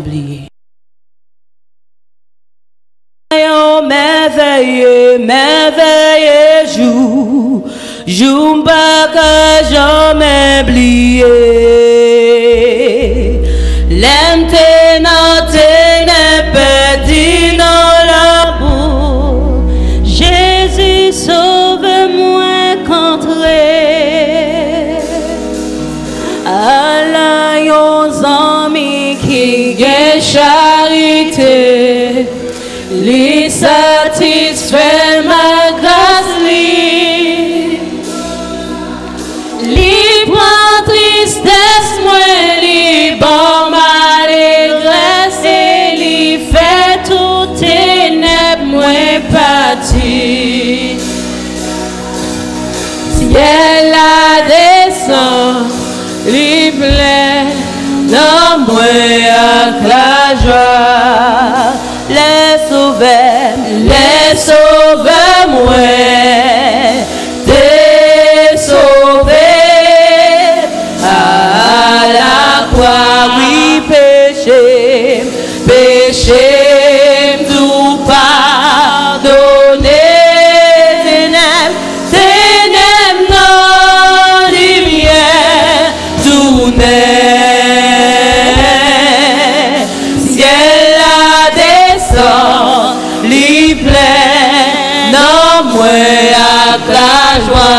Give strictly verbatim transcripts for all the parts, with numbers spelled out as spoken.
bliye. Yon mèvèye, mèvèye jou, jou m pa ka janmen bliye. Lè m te nan tenèb, pèdi nan labou, Jezi sove mwen kantre. Ala yon zanmi ki gen charite, li satisfè m ak gras li. Li pran tristès mwen, li ban m alegrès, e li fè tout tenèb mwen pati. Syèl la desann, li plen nan mwen ak lajwa. Lè Sovè, lè Sovè mwen te sove a lakwa, wi, peche m, peche m tou padone. Tenèb, tenèb nan limyè tounen. Syèl la desann, li plen nan mwen ak lajwa.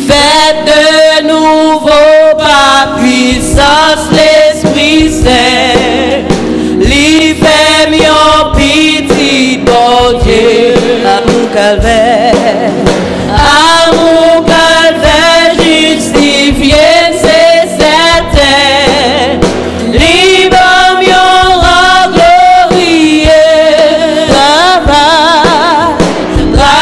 Fèt de nouvo pa pwisans Lespri Sen, li fè m yon pitit Bondye. Amou Kalvè, amou Kalvè jistifye, se sèten. Li ban m yon rang glorye. Travay, travay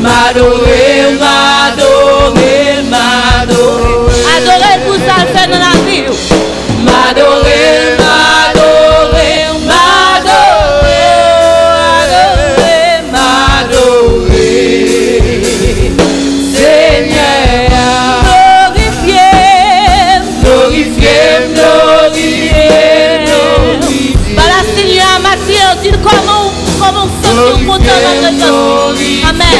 M adore, m adore, m adore. Adore l pou sa l fè nan lavi w. M adore, m adore, m adore, adore, m adore Senyè a. Glorifye m, glorifye m, glorifye m, glorifye m. Ba la Senyè a maten an, di l kòman w, kòman w santi w kontan nan prezans li. Amèn.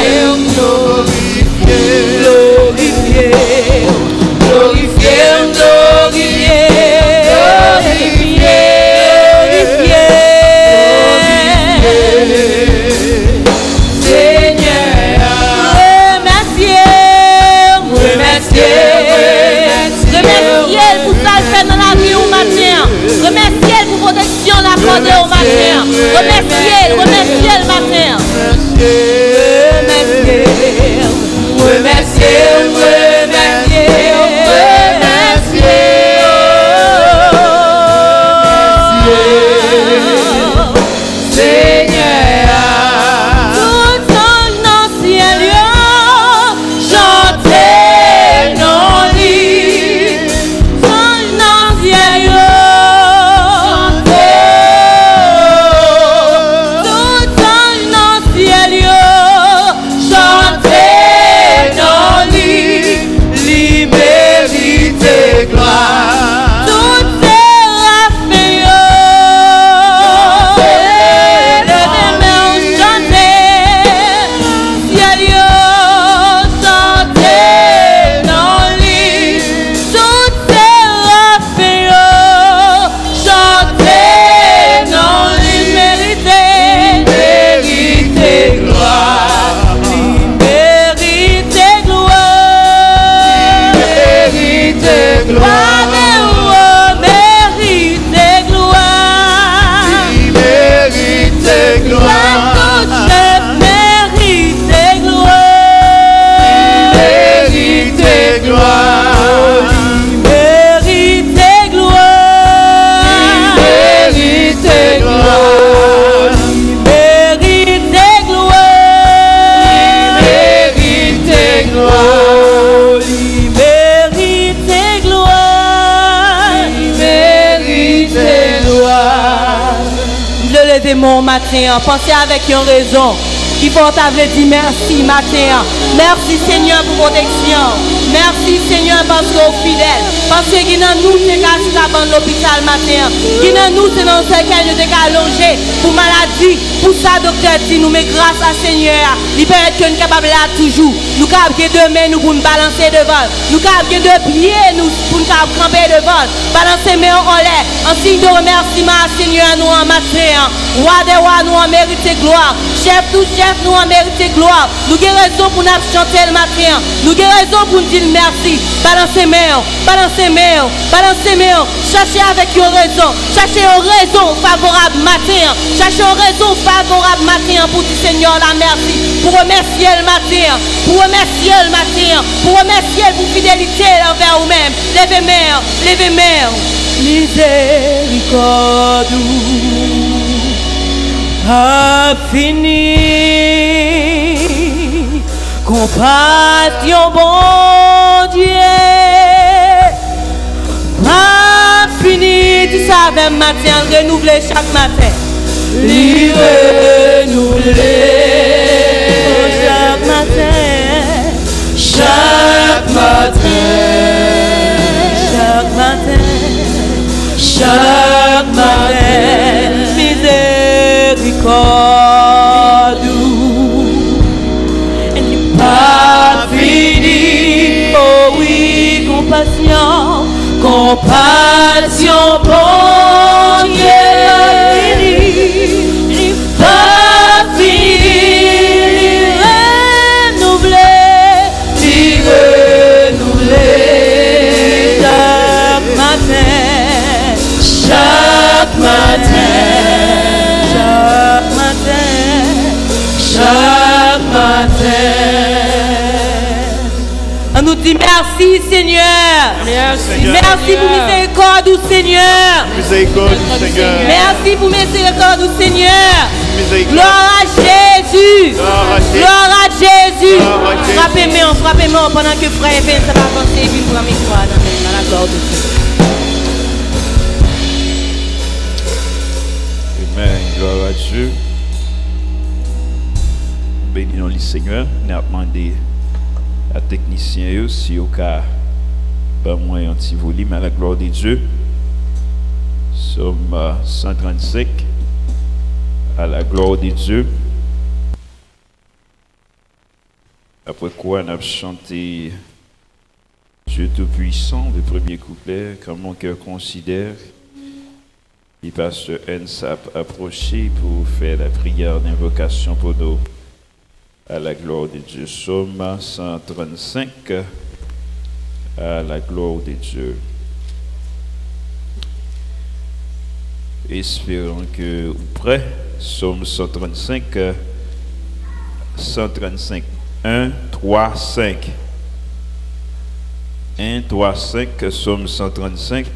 Glorifye, glorifye, glorifye, glorifye, glorifye Senyè a. Remèsye, remèsye, remèsye l pou sa l fè nan lavi w maten an. Remèsye l pou pwoteksyon l akòde w maten an. Remèsye l, remèsye l maten an. Remèsye, remèsye, remèsye, remèsye Senyè a. Tout zanj nan syèl yo chante non li. Zanj nan syèl yo chante. Tout zanj nan syèl yo chante non li. Li merite glwa. Tout serafen yo leve men w chante. Syèl yo chante non li. Tout serafen yo chante non li. Merite, merite glwa. Li merite glwa. Li merite glwa. Wa dè wa merite glwa. Li merite glwa. Chèf tout chèf merite glwa. Li merite glwa. Li merite glwa. Li merite glwa. Li merite glwa. Li merite glwa. Li merite glwa. Li merite glwa. M vle leve men w maten an. Panse avèk yon rezon ki fè w ta vle di mèsi maten an. Mèsi, Senyè, pou pwoteksyon. Mèsi, Senyè, paske w fidèl. Paske gen nan nou se ka sou kabann lopital maten an. Gen nan nou se nan sèkèy nou te ka lonje pou maladi, pou sa doktè di nou. Men gras a Senyè a, li pèmèt ke n kapab la toujou. Nou kapab gen de men nou pou n balanse devan l. Nou kapab gen de pye nou pou n kapab kanpe devan l. Balanse men w anlè, an siy de remèsiman a Senyè nou an maten an. Wa dè wa nou an merite glwa. Chèf tout chèf nou an merite glwa. Nou gen rezon pou n ap chante l maten an. Nou gen rezon pou n di l mèsi. Balanse men w, balanse men w, balanse men w. Chache avèk yon rezon. Chache yon rezon favorab maten an. Chache yon rezon favorab maten an pou di Senyè w la mèsi. Pou remèsye l maten an. Pou remèsye l maten an. Pou remèsye l pou fidelite l anvè ou menm. Leve men w, leve men w. Mizerikòd ou pa fini. Konpasyon Bondye pa fini. Di sa avè m maten an, l renouvle chak maten. Li renouvle chak maten. Chak maten. Chak maten. Chak maten. Mizerikòd ou pa fini. O wi, konpasyon, konpasyon Bondye pa fini. Li pa fini. Li renouvle. Li renouvle chak maten. Chak maten. Chak maten. Chak maten. An nou di mèsi, Senyè. Mèsi, Senyè. Mèsi pou mizerikòd ou, Senyè. Mizerikòd ou, Senyè. Mèsi pou mizerikòd ou, Senyè. Mizerikòd. Glwa a Jezi. Glwa a Jezi. Glwa a Jezi. Frape men w, frape men w pandan ke frè Vincent ap avanse epi l pran mikwo a nan men l la, la gloire de Dieu. Amen, gloire à Dieu. Beni non li Senyè. N ap mande a teknisyen yo si yo ka ban mwen yon ti volim, à la gloire de Dieu. Sòm, euh, cent trente-cinq, à la gloire de Dieu. Apre kwa n ap chante Dieu Tout-Puissant, le premier couplet, Quand mon cœur considère. Epi pastè Hans ap apwoche pou fè la priyè d'invocation pou nou. À la gloire de Dieu. Sòm cent trente-cinq, à la gloire de Dieu. Espérons que ou prêt. Sòm cent trente-cinq, cent trente-cinq, un, trois, cinq. Un, trois, cinq, Sòm cent trente-cinq,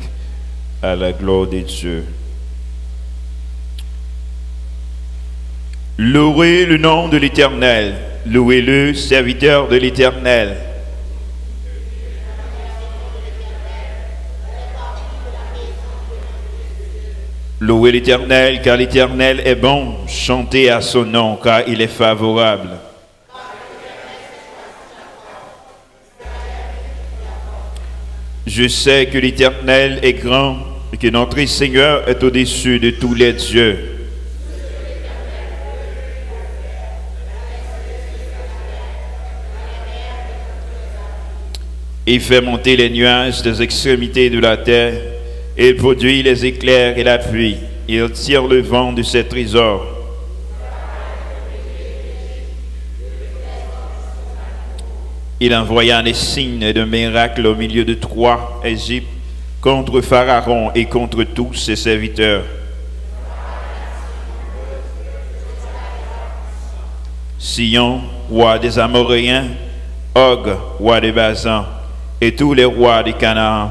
à la gloire de Dieu. Louez le nom de l'Éternel, louez-le, serviteur de l'Éternel. Louez l'Éternel, car l'Éternel est bon, chantez à son nom, car il est favorable. Je sais que l'Éternel est grand et que notre Seigneur est au-dessus de tous les dieux. Il fait monter les nuages des extrémités de la terre, et il produit les éclairs et la pluie. Il tire le vent de ses trésors. Il envoya des signes et des miracles au milieu de toi, Égypte, contre Pharaon et contre tous ses serviteurs. Sihon, roi des Amoréens, Og, roi de Basan, et tous les rois de Canaan.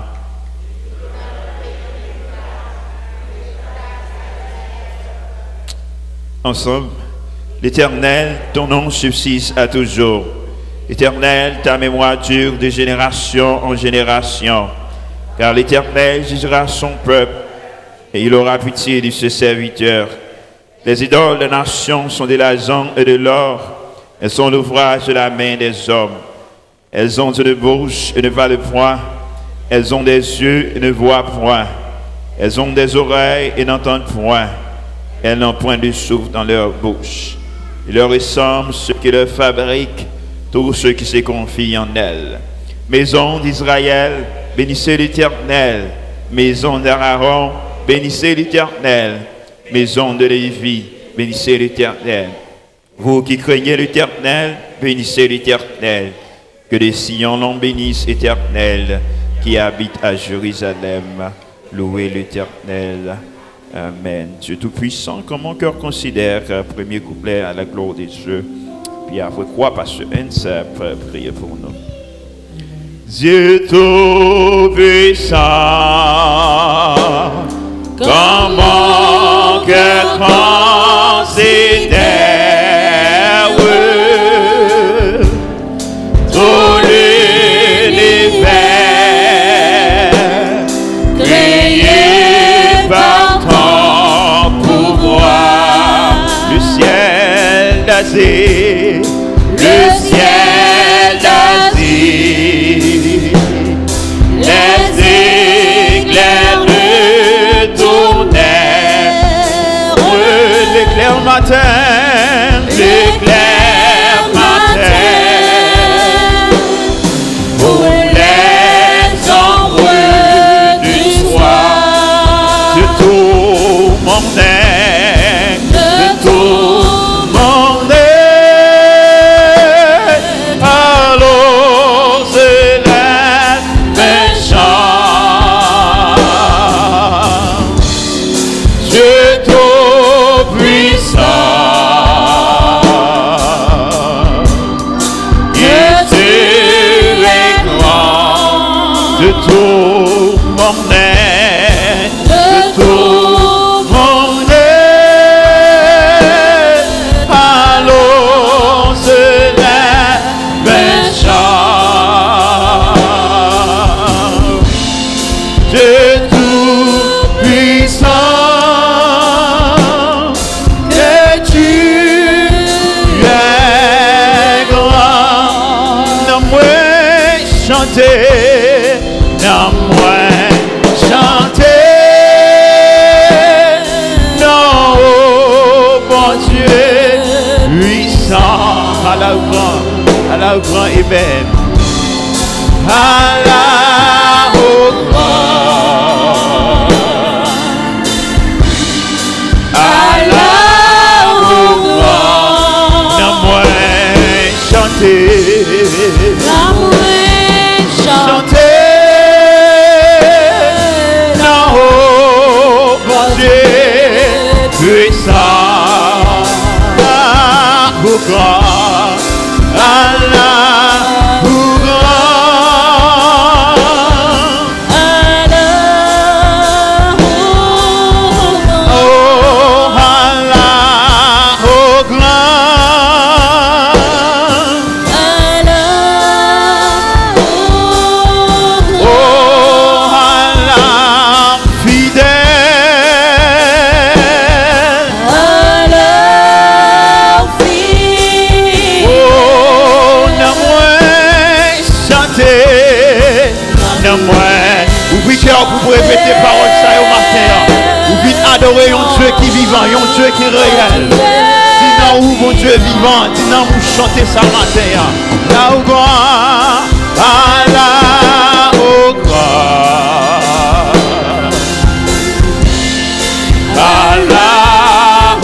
Ensemble, Éternel, ton nom subsiste à toujours. Éternel, ta mémoire dure de génération en génération. Car l'Éternel jugera son peuple et il aura pitié de ses serviteurs. Les idoles des nations sont de l'argent et de l'or. Elles sont l'ouvrage de la main des hommes. Elles ont une bouche et ne parlent point. Elles ont des yeux et ne voient point. Elles ont des oreilles et n'entendent point. Elles n'ont point de souffle dans leur bouche. Il leur ressemble ce que leur fabrique tout ce qui se confie en elles. Maison d'Israël, bénissez l'Éternel. Maison d'Aaron, bénissez l'Éternel. Maison de Lévi, bénissez l'Éternel. Vous qui craignez l'Éternel, bénissez l'Éternel. Que de Sion l'on bénisse, Éternel, qui habite à Jérusalem. Louez l'Éternel. Amen. Dieu Tout-Puissant, quand mon cœur considère, euh, premier couplet, à la gloire de Dieu. Puis après quoi, Pasteur Hans, euh, priez pour nous. Dieu Tout-Puissant, quand mon cœur considère tout l'univers, créé par ton pouvoir, le ciel d'Asie, le ciel d'Asie, les éclairs de ton air, l'éclair matin, l'éclair matin, pour les ombres du soir, de tout mon être, de tout mon être, alors c'est la méchant, Dieu Tout-Puissant. Chante, nan mwen chante, non, o Bondye pwisan. Ala ou gran, ala ou gran, amen. Ala ou gran. Ala ou gran. Nan mwen chante. Nan mwen chante. Chante. Nan o Bondye pwisan. Ala ou gran. Ala ou gran. Ala ou gran. Oh, ala ou gran. Ala ou gran. Oh, ala ou fidèl. Ala ou fidèl. Oh, nan mwen chante. Nan mwen. Ouvri kè w pou w repete pawòl sa yo maten an. Ou vin adore yon Dye ki vivan, yon Dye ki reyèl. Di nan ou Bondye vivan, di nan ou chante sa maten an. Ala ou gran, ala ou gran. Ala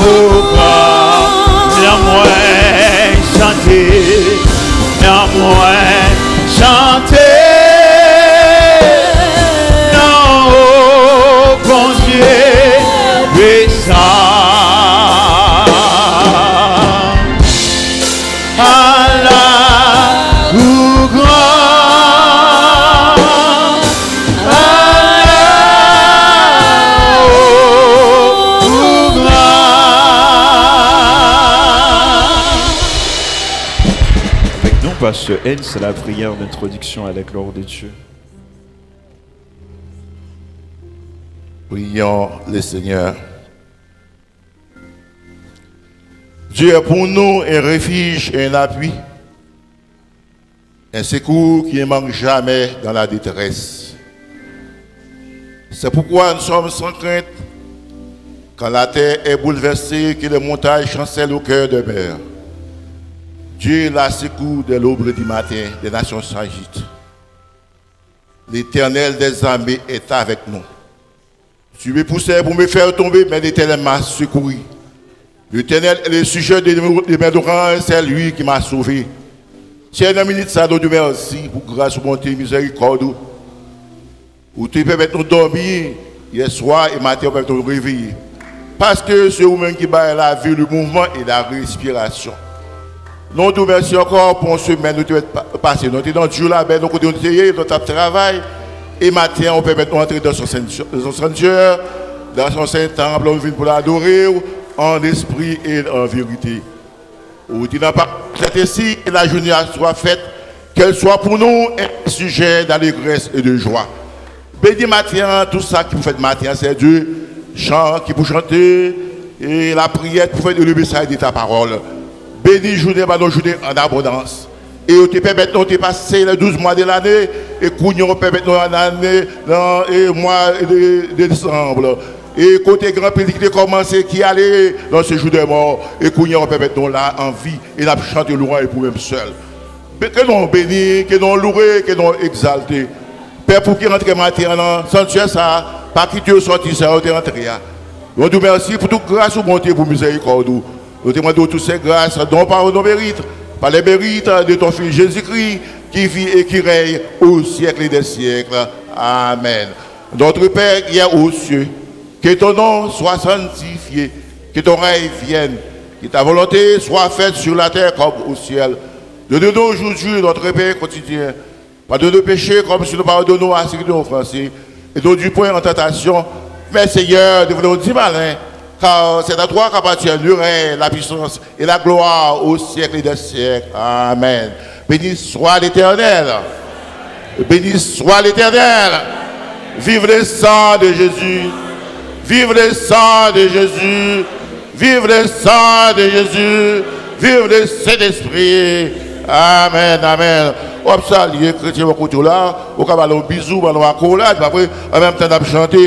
ou gran, nan mwen chante, nan mwen chante, nan o Bondye pwisan. Ala ou gran, ala ou gran. Avec nous, Pasteur Hens, la prière d'introduction à la gloire de Dieu. Prions le Seigneur. Dieu est pour nous un refuge et un appui, un secours qui ne manque jamais dans la détresse. C'est pourquoi nous sommes sans crainte quand la terre est bouleversée, que les montagnes chancellent, nos cœurs demeurent. Dieu est la secours dès l'aube du matin, des nations s'agitent. L'Éternel des armées est avec nous. Subis poussèrent pour me faire tomber, mais l'Éternel m'a secouru. L'Éternel est le sujet de, de mes louanges, c'est lui qui m'a sauvé. Seyè, nan minit sa, nou di w mèsi pou gras ou, bonte, mizèrikòd ou. Ou te pèmèt nou dòmi yè swa e maten ou pèmèt nou reveye. Paske se ou menm ki bay lavi, le mouvman e la respirasyon. Nou di w mèsi ankò pou yon semèn nou te mèt pa-, pase. Nou te nan djou labè, nou kote nou te ye, nou t ap travay. E maten an, ou pèmèt nou antre dans son sanctu-, dans son sanctuaire, dans son saint temple, nou vin pou n adore w an espri e an verite. Ou di nan pawòl, c'est ainsi que la journée soit faite, qu'elle soit pour nous un sujet d'allégresse et de joie. Beni maten an, tout sa ki pou fèt maten an, Seyè Dye, chan ki pou chante, e lapriyè ki pou fèt, e le message de ta parole. Beni jounen, ba nou jounen an abondans. E ou te pèmèt nou te pase le douz mwa de lane, e kounye a ou pèmèt nou an ane, nan, e mwa de, de desanm. E kote gen anpil ki te kòmanse, ki ale nan sejou dè mò, e kounye a ou pèmèt nou la an vi, e n ap chante lwanj pou ou menm sèl. Be-, ke non w beni, ke non w louwe, ke non w egzalte. Pèp ou ki antre maten an nan sanktyè sa a, pa kite yo sòti jan yo te antre a. Nou di w mèsi pou tout gras ou, bonte, pou mizèrikòd ou. Nou te mande w tout se gras, non par nos mérites, par les mérites de ton Fils Jésus-Christ, qui vit et qui règne au siècle des siècles. Amen. Notre Père qui es aux cieux, que ton nom soit sanctifié, que ton règne vienne, que ta volonté soit faite sur la terre comme au ciel. Donne-nous aujourd'hui notre pain quotidien. Pardonne nos péchés comme si nous pardonnons à ceux qui nous ont offensés. Et ne nous conduis point en tentation, mais Seigneur, délivre-nous du malin, car c'est à toi qu'appartiennent le règne, la puissance et la gloire au siècle des siècles. Amen. Béni soit l'Éternel. Béni soit l'Éternel. Vive le sang de Jésus. Vive le sang de Jésus. Vive le sang de Jésus. Vive le Saint-Esprit. Amen. Amen. W ap salye kretyen bò kote w la, ou ka ba l yon bizou, ba l yon akolad, pa vre? An menm tan n ap chante,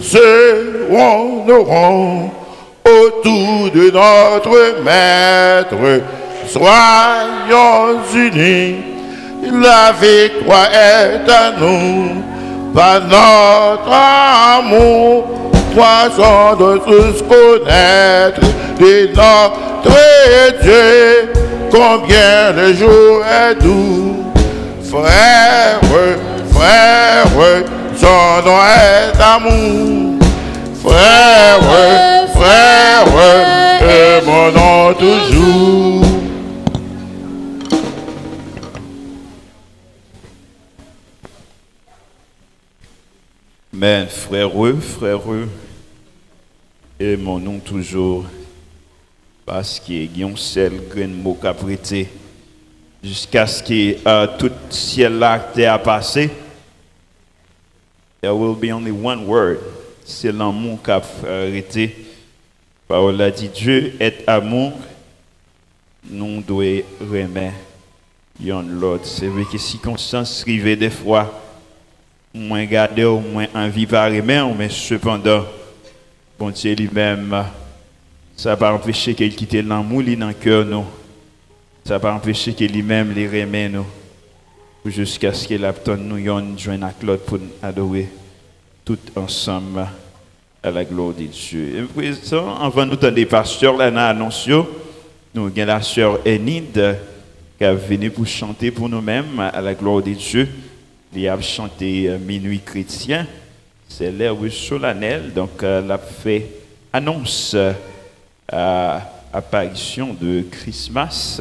Serrons nos rangs autour de notre Maître, soyons unis, la victoire est à nous, par notre amour, croissons de tous connaître de notre Dieu, combien le jour est doux. Frère, frère, son nom est amour. Frère, frère, aimons-nous toujours. Men, frère, frère, aimons-nous toujours. Paske gen yon sèl grenn mo k ap rete jiskaske uh, tout syèl la ak tè a pase. There will be only one word. Se lanmou k ap uh, rete. Pawòl la di, Dieu est amour. Nou dwe renmen yonn lòt. Se vre ke sikonstans rive defwa, mwen gade w, mwen anvi pa renmen w, men sepandan, Bondye li menm, sa pa anpeche ke l kite lanmou li nan kè nou. Sa pa anpeche ke li menm li renmen nou. Pou jiskaske l ap tann nou yonn jwenn ak lòt pou n adore tout ansanm. À la gloire de Dieu. E prezan, anvan nou tande pastè la nan anons yo, nou gen la sè Enid k ap vini pou chante pou nou menm, à la gloire de Dieu. Li ap chante euh, Minuit chrétien. Se lè wi solanèl, donk euh, l ap fè anons euh, à apparition de Christmas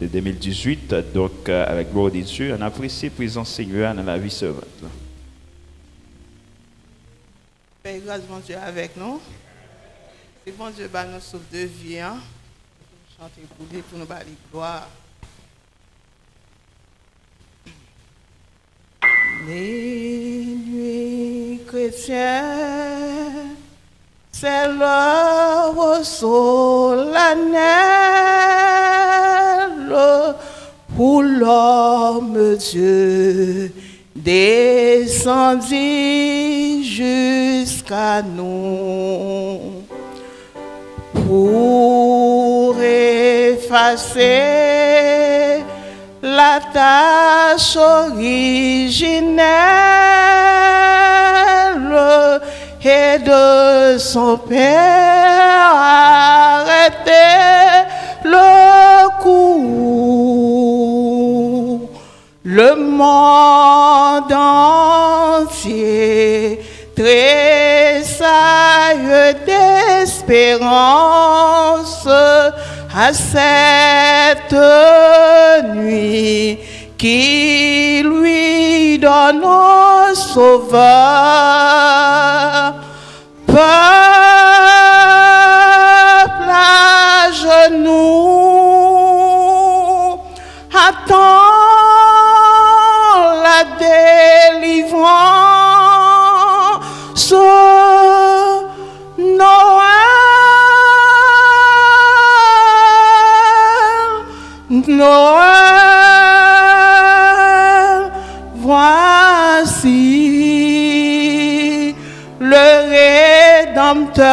de deux mille dix-huit. Donk, euh, à la gloire de Dieu, ann apresye prezans Senyè a nan lavi sèvant la. Fè gras Bondye avèk nou. Si Bondye ba nou souf de vi an, pou nou chante pou li, pou nou ba li glwa. Minuit chrétien, c'est l'heure solennelle où l'homme Dieu descendit jusqu'à nous pour effacer la tâche originelle et de son Père arrêter le cours. Le monde entier tressaille d'espérance à cette nuit qui lui donne au Sauveur. Peuple à genoux, attends la délivrance. Noël, Noël, voici le Rédempteur.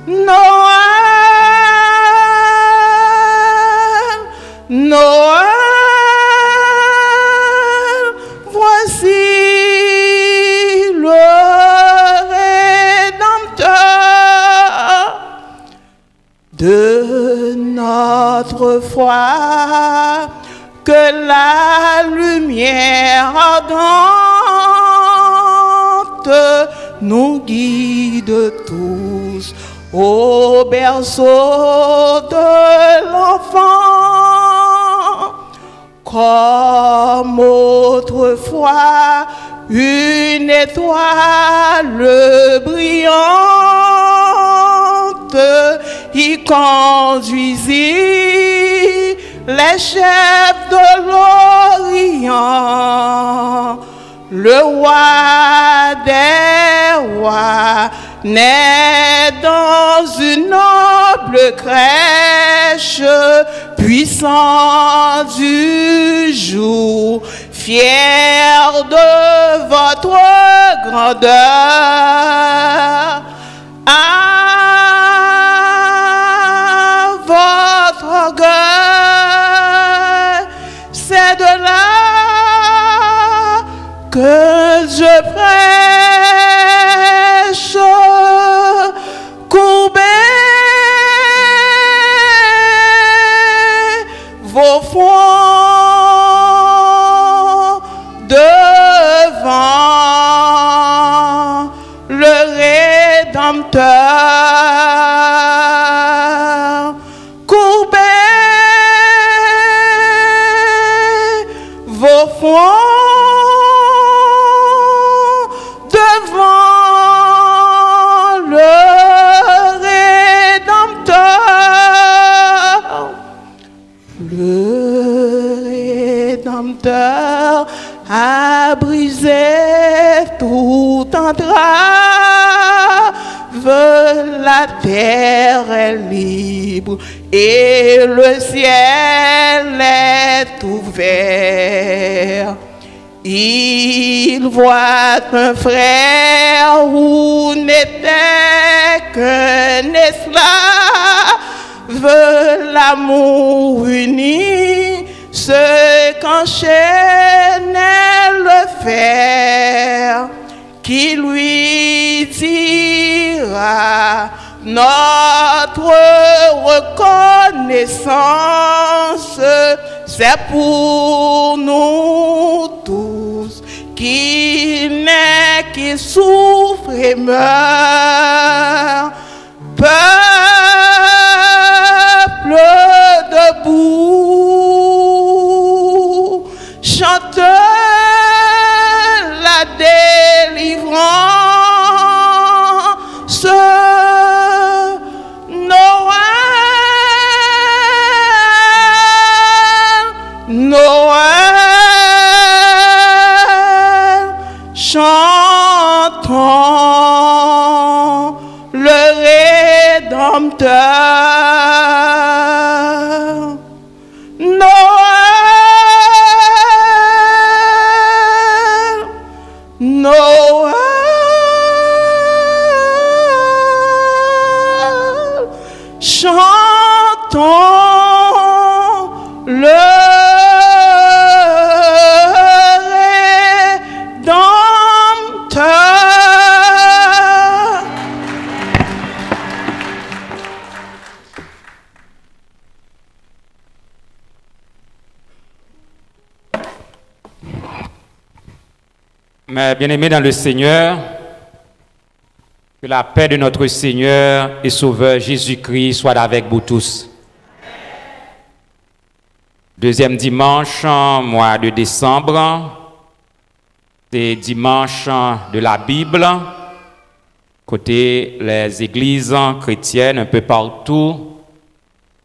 Noël, Noël, voici le Rédempteur. De notre foi, que la lumière ardente nous guide tous au berceau de l'enfant. Comme autrefois, une étoile brillante y conduisit les chefs de l'Orient. Le roi des rois Naît dans une noble crèche, puissant du jour, fier de votre grandeur. À votre orgueil, c'est de là que je prêche. Courbez vos fronts devant le Rédempteur. Courbez vos fronts devant le Rédempteur. Le Rédempteur a brisé toute entrave, la terre est libre et le ciel est ouvert. Il voit un frère où n'était qu'un esclave, l'amour unit ce qu'enchaînait le fer. Qui lui dira notre reconnaissance, c'est pour nous tous, qui naît, qui souffre et meurt. Peuple debout, chante la délivrance. Noël, Noël, chantons le Rédempteur. Noël, Noël, chantons le Rédempteur. Mes bien-aimés dans le Seigneur, que la paix de notre Seigneur et Sauveur Jésus-Christ soit avec vous tous. Deuxième dimanche, mois de décembre, c'est dimanche de la Bible, kote les églises chrétiennes un peu partout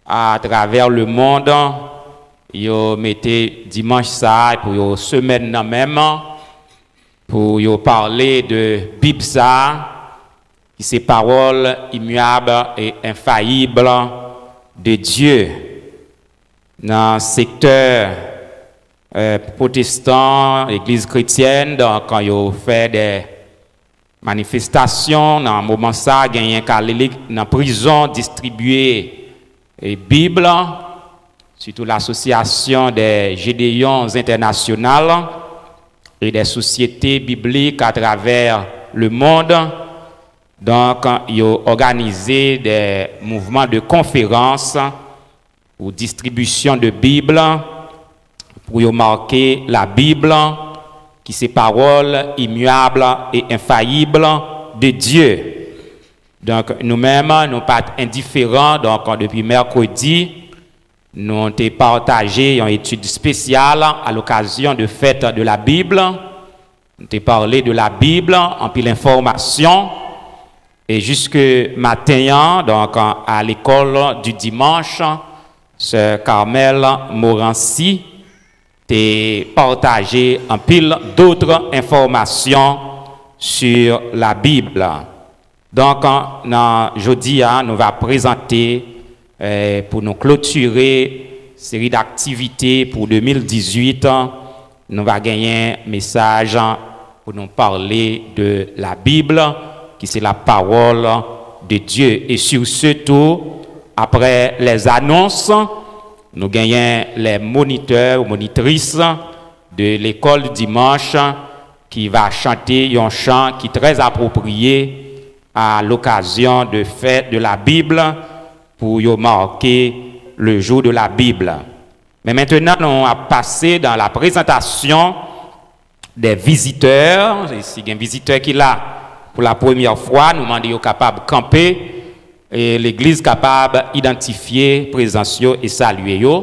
à travers le monde, yo mete dimanch sa a pou yo semèn nan menm, pou yo pale de Bib sa a, ki se pawòl imyab e enfayib de Dye. Nan sektè, euh, pwotestan, legliz kretyèn, donk, yo fè de manifestasyon nan moman sa, genyen k ale nan prizon, distribiye, e, Bib, sitou l'Association des Gédéons Internationales et des Sociétés Bibliques à travers le monde. Donk, yo òganize de mouvman de konferans ou distribisyon de Bib pou yo make Labib, ki se pawòl imyab e enfayib de Dye. Donk, nou menm, nou pa t endiferan. Donk, depi mèkredi, nou te pataje yon etid espesyal à l'occasion de fête de la Bible. Nou te pale de Labib, anpil enfòmasyon. E jiske maten an, donk, à l'école du dimanche, sè Carmel Morancy te pataje anpil d'autres informations sur la Bible. Donk, nan jodi a, nou va prezante, eh, pou nou klotire seri daktivite pou de mil dizuit, nou va genyen mesaj pou nou pale de la Bible, ki se la parole de Dieu. E sur ce tou, apre les annonces, nou genyen les moniteurs ou monitrices de l'école du dimanche ki va chante yon chan ki trè apropriye à l'occasion de fête de la Bible pou yo make le jour de la Bible. Men mentnan, nou ap pase dans la présentation des visiteurs. E si gen vizitè ki la pou la premyè fwa, nou mande yo kapab kanpe e legliz kapab idantifye prezans yo e salye yo.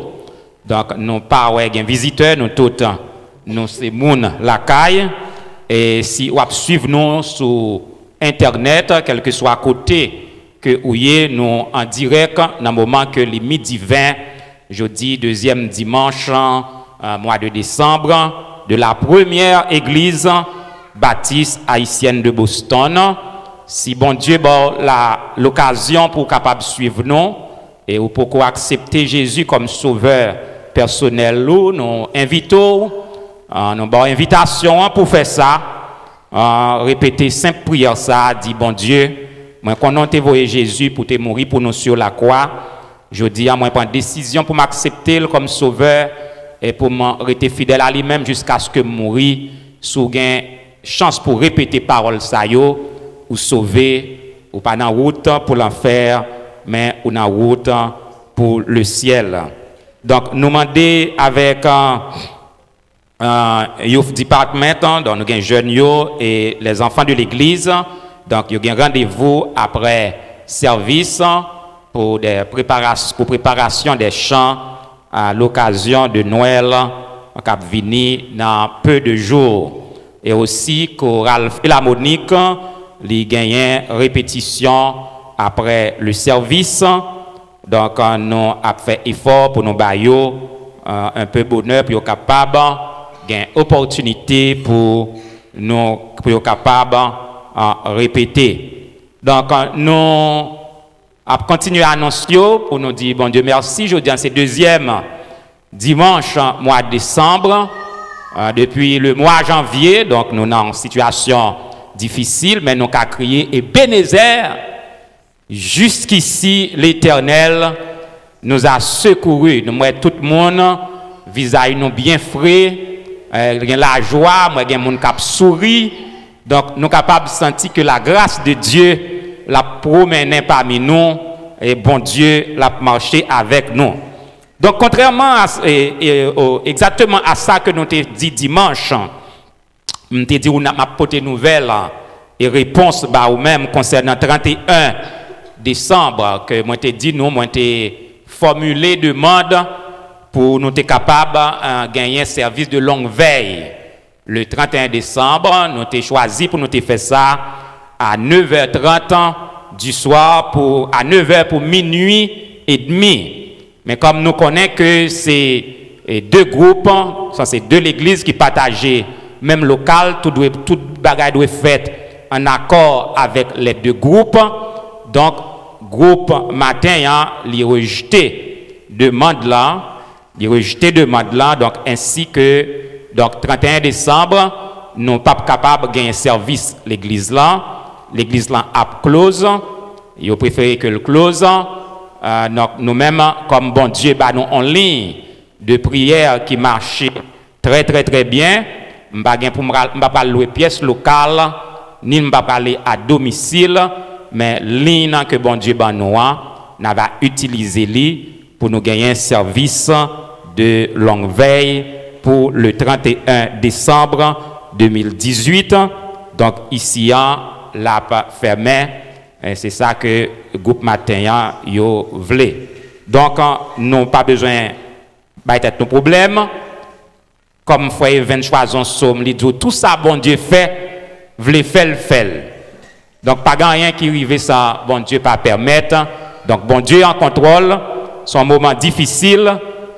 Donk, nou pa wè gen vizitè, nou tout, nou se moun lakay. E si w ap swiv nou sou entènèt, kèlkeswa kote ke ou ye, nou an dirèk nan moman ke li midi ven, jodi dezyèm dimanch, euh, mwa de desanm, de la première église baptiste haïtienne de Boston. Si Bondye ba w la lokazyon pou w kapab swiv nou, e ou poko aksepte Jezi kòm sovè pèsonèl ou, nou envite w, euh, nou ba w envitasyon an pou fè sa, euh, repete senp priyè sa a, di, Bondye, mwen konnen w te voye Jezi pou te mouri pou nou sou lakwa. Jodi a, mwen pran desizyon pou m aksepte l kòm sovè e pou m rete fidèl a li menm jiskaske m mouri. Si w gen chans pou repete pawòl sa yo, ou sove, ou pa nan wout pou lanfè, men ou nan wout pou lesyèl. Donk, nou mande avèk, euh, euh, Youth Department, hein, donk nou gen jèn yo e les enfants de l'église, donk yo gen randevou apre sèvis pou de preparas-, pou preparasyon de chan à l'occasion de Noël k ap vini nan peu de jours. E osi, koral filamonik, li genyen repetisyon apre le sèvis. Donk, nou ap fè efò pou nou ba yo, euh, un peu bonè pou yo kapab gen opòtinite pou nou, pou yo kapab, euh, repete. Donk, nou ap kontinye anons yo pou nou di Bondye mèsi. Jodi a se dezyèm dimanch mwa desanm. Euh, depi le mwa janvye, donk nou nan yon sitiyasyon difisil, men nou ka kriye Ebenezè, jusqu'ici l'Éternel nous a secourus. Nou wè tout moun, vizaj nou byen fre, euh, gen lajwa, mwen gen moun k ap souri. Donk, nou kapab santi ke la grâce de Dieu l ap pwomennen pami nou, e Bondye l ap mache avèk nou. Donk, kontrèman a, e, e, o, egzakteman a sa ke nou te di dimanch, m te di w n ap, m ap pote nouvèl e repons ba ou menm konsènan trannteyen desanm, ke mwen te di nou, mwen te fòmile demann pou nou te kapab, eh, genyen sèvis de longue veille. Le trannteyen desanm, nou te chwazi pou nou te fè sa à neuf heures trente du soir pou, à neuf heures pou minui edmi. Men kòm nou konnen ke se, eh, de gwoup, sa se de legliz ki pataje menm lokal, tout dwe, tout bagay dwe fèt an akò avèk les deux groupes. Donk, gwoup maten an, li rejte demann lan, li rejte demann lan, donk, ensi ke, donk, trannteyen desanm, nou p ap kapab genyen sèvis legliz lan. Legliz lan ap close, yo prefere ke l close. Euh, donk, nou menm, kòm Bondye ba nou on liy de priyè ki mache trè, trè, trè byen, m pa gen pou m pral, m pa pral lwe pyès lokal, ni m pa prale a domisil, men liy nan ke Bondye ban nou an, n a va itilize li pou nou genyen sèvis de longue veille pou le trannteyen desanm de mil dizuit. Donk, isi a, l ap fèmen. E se sa ke gwoup maten an yo vle. Donk, nou pa bezwen bay tèt nou pwoblèm. Kòm frè Evens chwazi yon sòm, li di w, tou sa Bondye fè, vle fè l, fè l. Donk, pa gen anyen ki rive san Bondye pa pèmèt. Donk, Bondye an kontwòl. Se yon moman difisil,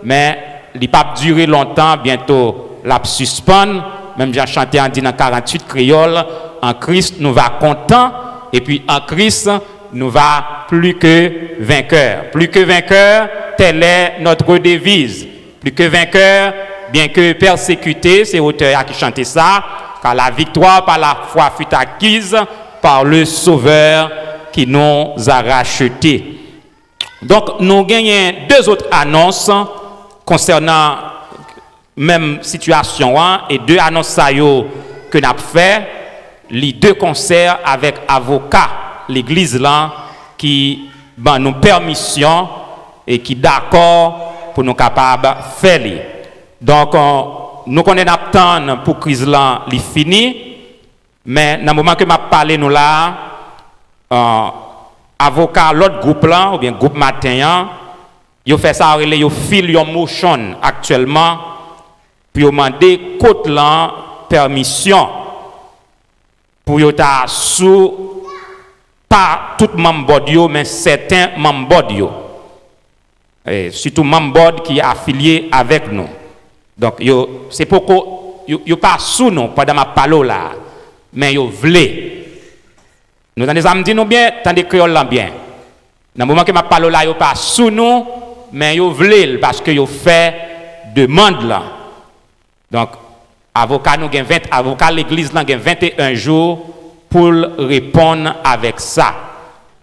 men li p ap dire lontan. Byento, l ap sispann. Menm jan chante an di nan karanntuit kreyòl, en Christ nous va content. Et puis en Christ, nous va plus que vainqueur. Plus que vainqueur, telle est notre devise. Plus que vainqueur, bien que persécuté, se otè a ki chante sa, car la victoire par la foi fut acquise par le Sauveur qui nous a rachetés. Donk, nou genyen de zòt anons konsènan menm sitiyasyon an, e de anons sa yo ke n ap fè, li de konsè avèk avoka legliz lan ki ban nou pèmisyon e ki dakò pou nou kapab fè li. Donk, nou konnen n ap tann pou kriz lan li fini, men nan moman ke m ap pale nou la a, avoka lòt gwoup lan, oubyen gwoup Maten an, yo fè sa yo rele, yo fil yon motion aktyèlman pou yo mande kot lan pèmisyon pou yo ta sou, pa tout manm bòd yo, men sèten manm bòd yo. E, sitou manm bòd ki afilye avèk nou. Donk, yo, se poko, yo, yo pa sou nou pandan m ap pale w la a, men yo vle. Nou tande sa m di nou byen, tande kreyòl lan byen. Nan moman ke m ap pale w la, yo pa sou nou, men yo vle l paske yo fè demann lan. Donk, avoka nou gen ven, avoka legliz lan gen venteyen jou pou l reponn avèk sa.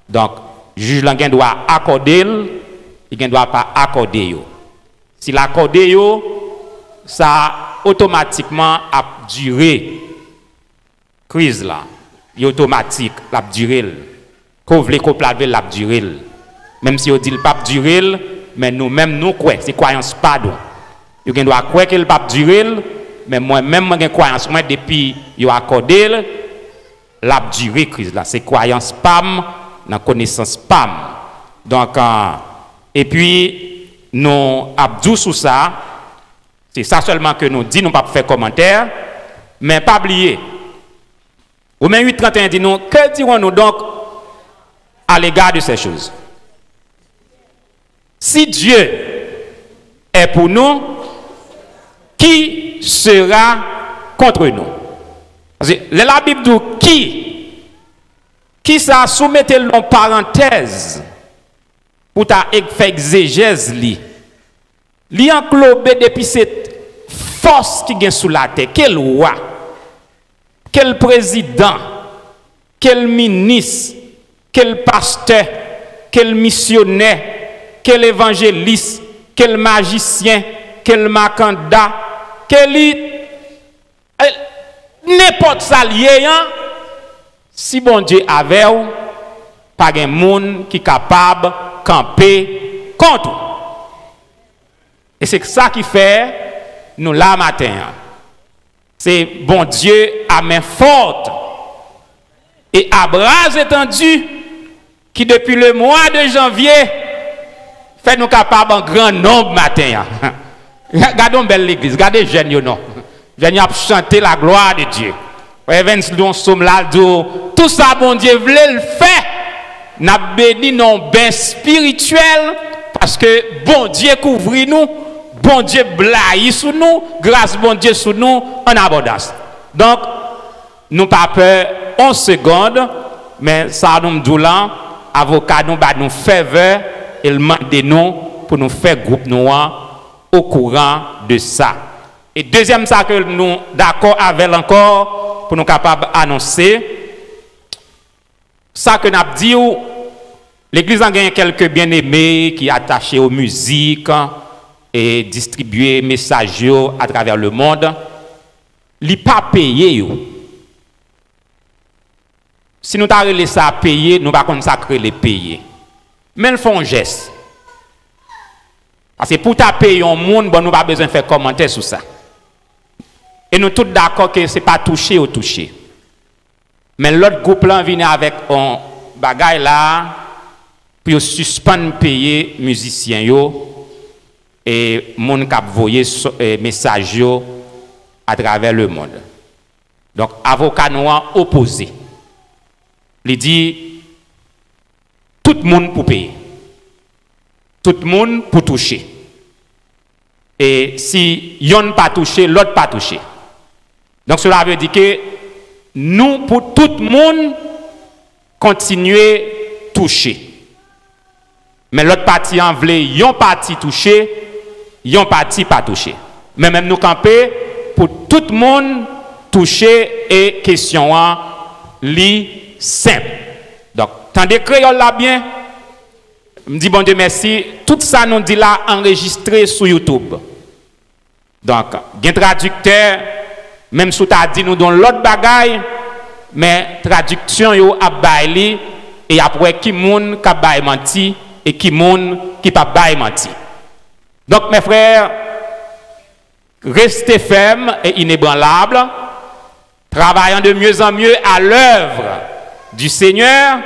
Donk, jij lan gen dwa akòde l, li gen dwa pa akòde yo. Si l akòde yo, sa otomatikman ap dire kriz la. Li otomatik, l ap dire l. Ke w vle, ke w pa vle, l ap dire l. Menm si yo di l p ap dire l, men nou menm nou kwè, se kwayans pa nou. Yo gen dwa kwè ke l p ap dire l, men mwen menm mwen gen kwayans mwen depi yo akòde l, l ap dire kriz la. Se kwayans pa m, nan konesans pa m. Donk, epi nou ap di w sou sa, se sa sèlman ke nou di, nou p ap fè kòmantè, men pa bliye, Romen uit trannteyen di nou, que dirons-nous donc à l'égard de ces choses? Si Dieu est pour nous, qui sera contre nous? Paske lè Labib di w ki, ki sa, si w mete l nan parantèz pou ta fè egzejèz li, li anglobe depi se fòs ki gen sou latè, ke l wa, ke l prezidan, ke l minis, ke l pastè, ke l misyonè, ke l evanjelis, ke l majisyen, ke l makanda, ke li, eh, nenpòt sa l ye an, si Bondye avè w, pa gen moun ki kapab kanpe kont ou. E se sa ki fè nou la maten an. Se Bondye à main forte et à bras étendu ki depi le mwa de janvye fè nou kapab an gran nonb maten an. Gade yon bèl legliz, gade jèn yo non. Jèn yo ap chante la gloire de Dieu. Frè Evans li yon sòm la, l di w, tou sa Bondye vle l fè, n ap beni nan yon ben espirityèl, paske Bondye kouvri nou, Bondye blayi sou nou, gras Bondye sou nou an abondans. Donk, nou pa pè yon segond, men sa nou m di w lan, avoka nou ba nou favor e l mande nou pou nou fè gwoup nou an okouran de sa. E dezyèm sa ke nou dakò avè l ankò, pou nou kapab anonse, sa ke n ap di w, legliz lan genyen kèlke byeneme ki atache o mizik e distribye mesaj yo atravè lemonn. Li pa peye yo. Si nou ta rele sa peye, nou pa konn sa k rele peye. Men l fè yon jès. Paske pou w ta peye yon moun, bon, nou pa bezwen fè kòmantè sou sa. E nou tout dakò ke se pa touche yo touche. Men lòt gwoup lan vini avèk yon bagay la pou yo sispann peye mizisyen yo e moun k ap voye so- e mesaj yo atravè lemonn. Donk, avoka nou an opoze. Li di, tout moun pou peye. Tout moun pou touche. E si yonn pa touche, lòt pa touche. Donk, sela vle di ke nou pou tout moun kontinye touche. Men lòt pati an vle yon pati touche, yon pati pa touche. Men menm nou kanpe pou tout moun touche e kesyon an li senp. Donk, tande kreyòl la byen. M di Bondye mèsi, tout sa nou di la anrejistre sou YouTube. Donk, gen tradiktè, menm si w ta di nou yon lòt bagay, men tradiksyon yo ap bay li, e y ap wè ki moun k ap bay manti e ki moun ki p ap bay manti. Donc, mes frères, restez fermes et inébranlables, travaillant de mieux en mieux à l'œuvre du Seigneur,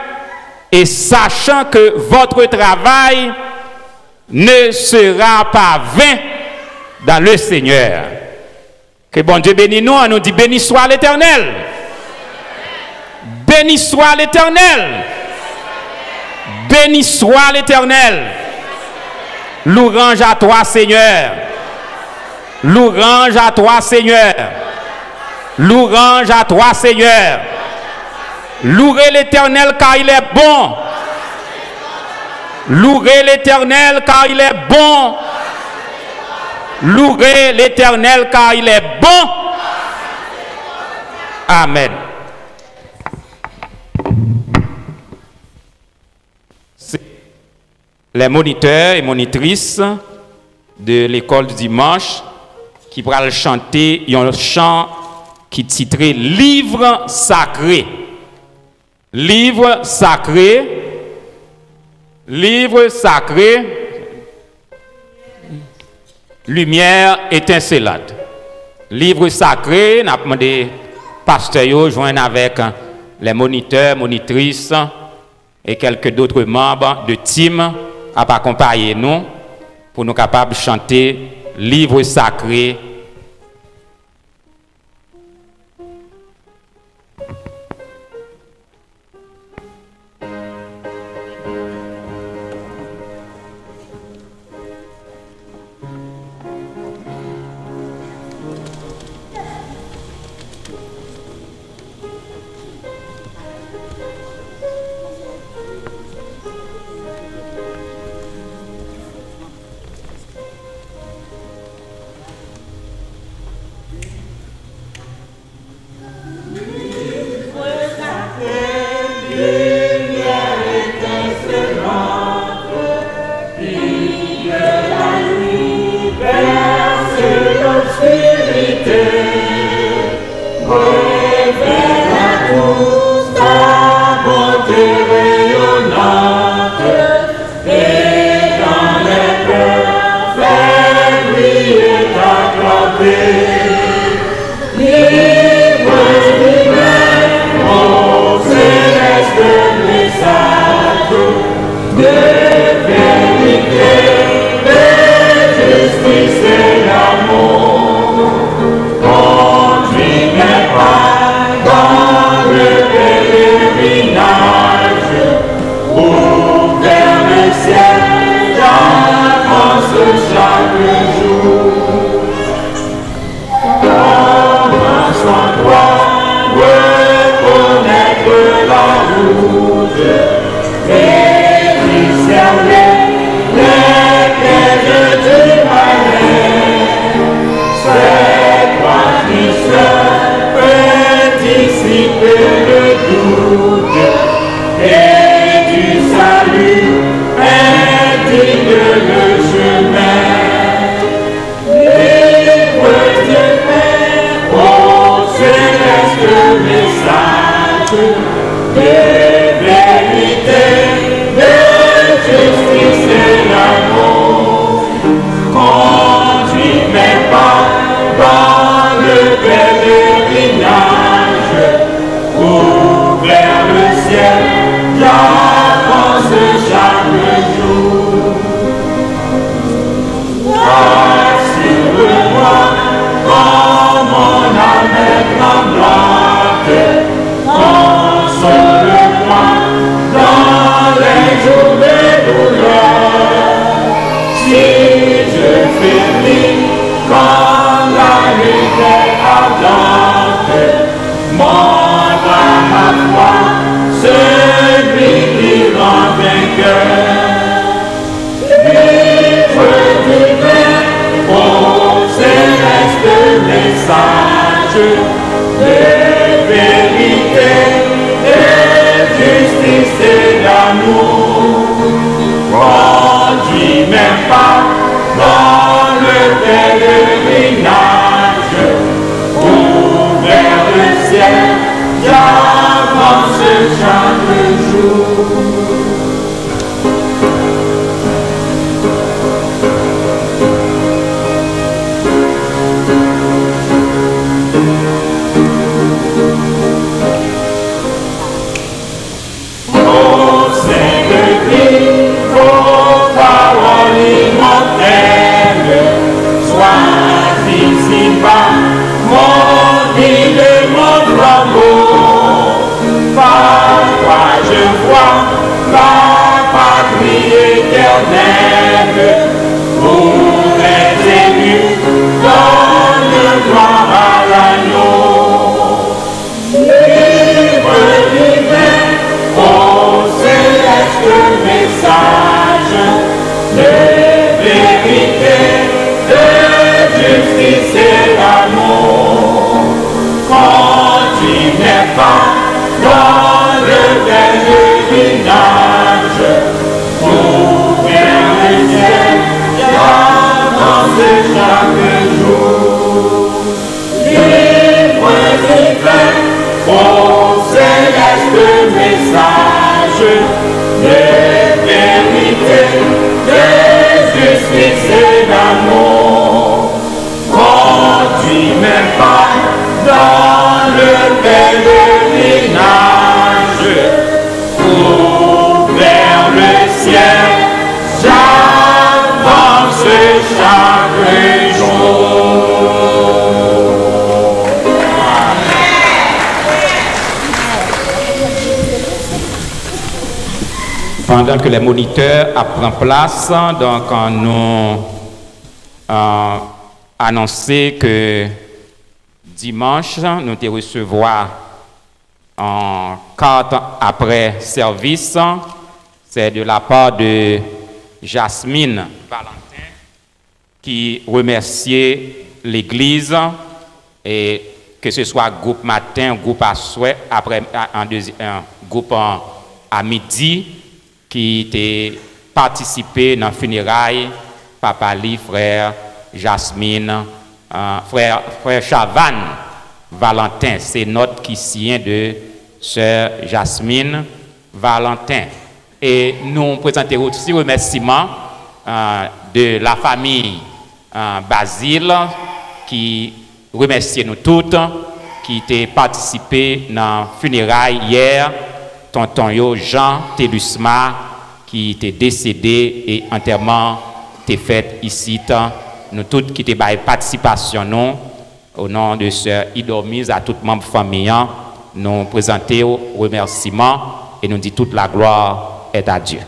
et sachant que votre travail ne sera pas vain dans le Seigneur. Ke Bondye beni nou, an nou di, béni soit l'Éternel. Béni soit l'Éternel. Béni soit l'Éternel. Louange à toi, Seigneur. Louange à toi, Seigneur. Louange à toi, Seigneur. Louez l'Éternel car il est bon. Louez l'Éternel car il est bon. Louez l'Éternel car il est bon. Amen. Se les moniteurs et monitrices de l'école du dimanche ki pral chante yon chan ki titre Livre sacré. Livre sacré, livre sacré, lumière étincelante. Livre sacré, n ap mande pastè yo jwenn avèk les moniteurs, monitrices et quelques d'autres membres de team ap akonpaye nou pou nou kapab chante Livre sacré. Livre divin, ô céleste message de vérité, de justice et d'amour. Conduis mes pas dans le pèlerinage, ouvre le ciel, j'avance chaque jour. Comment sans toi reconnaître la route et discerner les pièges du malin? C'est toi qui seul peux dissiper le doute et du salut indique le chemin. Livre divin, ô céleste message de vérité, de justice et d'amour, conduis mes pas dans le pèlerinage, ouvre le ciel, j'avance chaque jour. De vérité, de justice et d'amour. Conduis mes pas dans le pèlerinage, ouvert le ciel, j'avance chaque jour. Ô Saint-Esprit, ô parole immortelle, sois ici-bas, mon guide, mon flambeau. Par toi je vois la patrie éternelle, où les élus donnent gloire à l'agneau. Livre divin, ô céleste message de vérité, de justice et d'amour. Conduis mes pas dans le pèlerinage, ouvert le ciel, j'avance chaque jour. Livre divin, ô céleste message de vérité, de justice et d'amour. Conduis mes pas dans le pèlerinage, ouvert le ciel, j'avance chaque jour. Pandan ke lè monitè ap pran plas, donk, nou, euh, anonse ke dimanch, nou te resevwa yon kat aprè sèvis. C'est de la part de Jasmine Valentin, ki remèsye legliz, e ke se swa gwoup maten, gwoup aswè, aprè, a, an dezi-, an gwoup an, a midi, ki te patisipe nan fineray papa li, frè Jasmine, a, frè, frè Chavannes Valentin. Se nòt ki siyen de sè Jasmine Valentin. E nou prezante osi remèsiman, a, de la famille, a, Bazile, ki remèsye nou tout ki te patisipe nan fineray yè tonton yo, Jean Telusma, ki te desede e antèman te fèt isit. Nou tout ki te bay patisipasyon nou, o non de sè Idormiz, a tout manm fanmi an, nou prezante w remèsiman e nou di tout la gloire est à Dieu.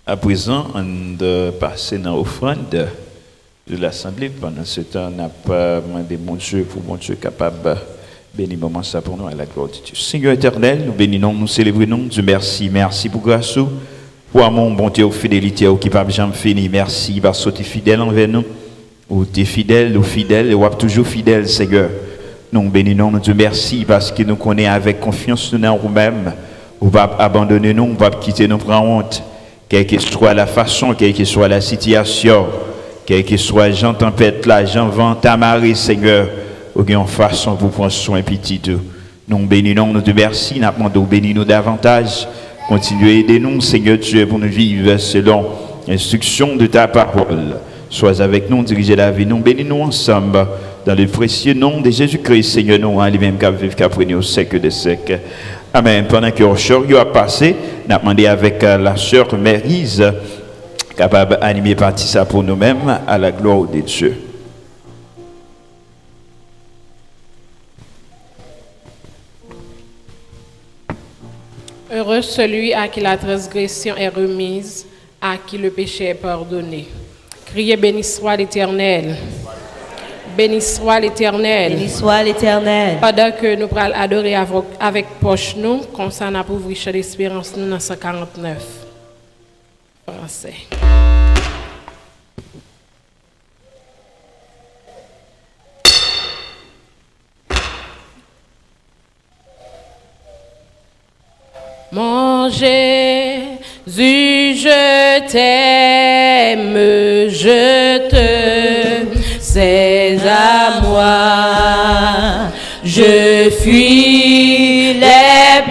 Aprezan, ann, euh, pase nan ofrann de lasanble. Pandan se tan, n ap, euh, mande Bondye pou Bondye kapab, euh, beni moman sa pou nou, à la gloire de Dieu. Senyè etènèl, nou beni non w, nou selebre non w, nou di mèsi. Mèsi pou gras ou, pou amou w, bonte w, fidelite w ki p ap janm fini. Mèsi paske w te fidèl anvè nou. Ou te fidèl, ou fidèl, e w ap toujou fidèl, Senyè. Nou beni non w, nou di w mèsi, paske nou konnen avèk konfyans nou nan ou menm, ou p ap abandone nou, ou p ap kite nou pran wont. Kèlkeswa la fason, kèlkeswa la sitiyasyon, kèlkeswa jan tanpèt la, jan van ta mare, Senyè, ou gen yon fason pou pran swen pitit ou. Nou beni non w, nou di w mèsi, n ap mande w beni nou davantaj. Kontinye ede nou, Senyè Dye, pou nou viv selon enstriksyon de ta pawòl. Sois avec nous, dirije lavi nou, beni nou ansanm, dans le précieux nom de Jésus-Christ, Senyè nou an, li menm k ap viv, k ap règne au siècle des siècles. Amèn. Pandan ke chò yo ap pase, n ap mande avèk, euh, la sè Mèriz kapab anime pati sa pou nou menm, à la gloire de Dieu. Heureux celui à qui la transgression est remise, à qui le péché est pardonné. Criez, béni soit l'Éternel. Béni soit l'Éternel. Béni soit l'Éternel. Pandan ke nou pral adore avèk, avèk pòch nou, konsa n ap ouvri chan desperans nou nan san karant nèf. Fransè. Mon Jésus, je t'aime, je te sais à moi. Je fuis les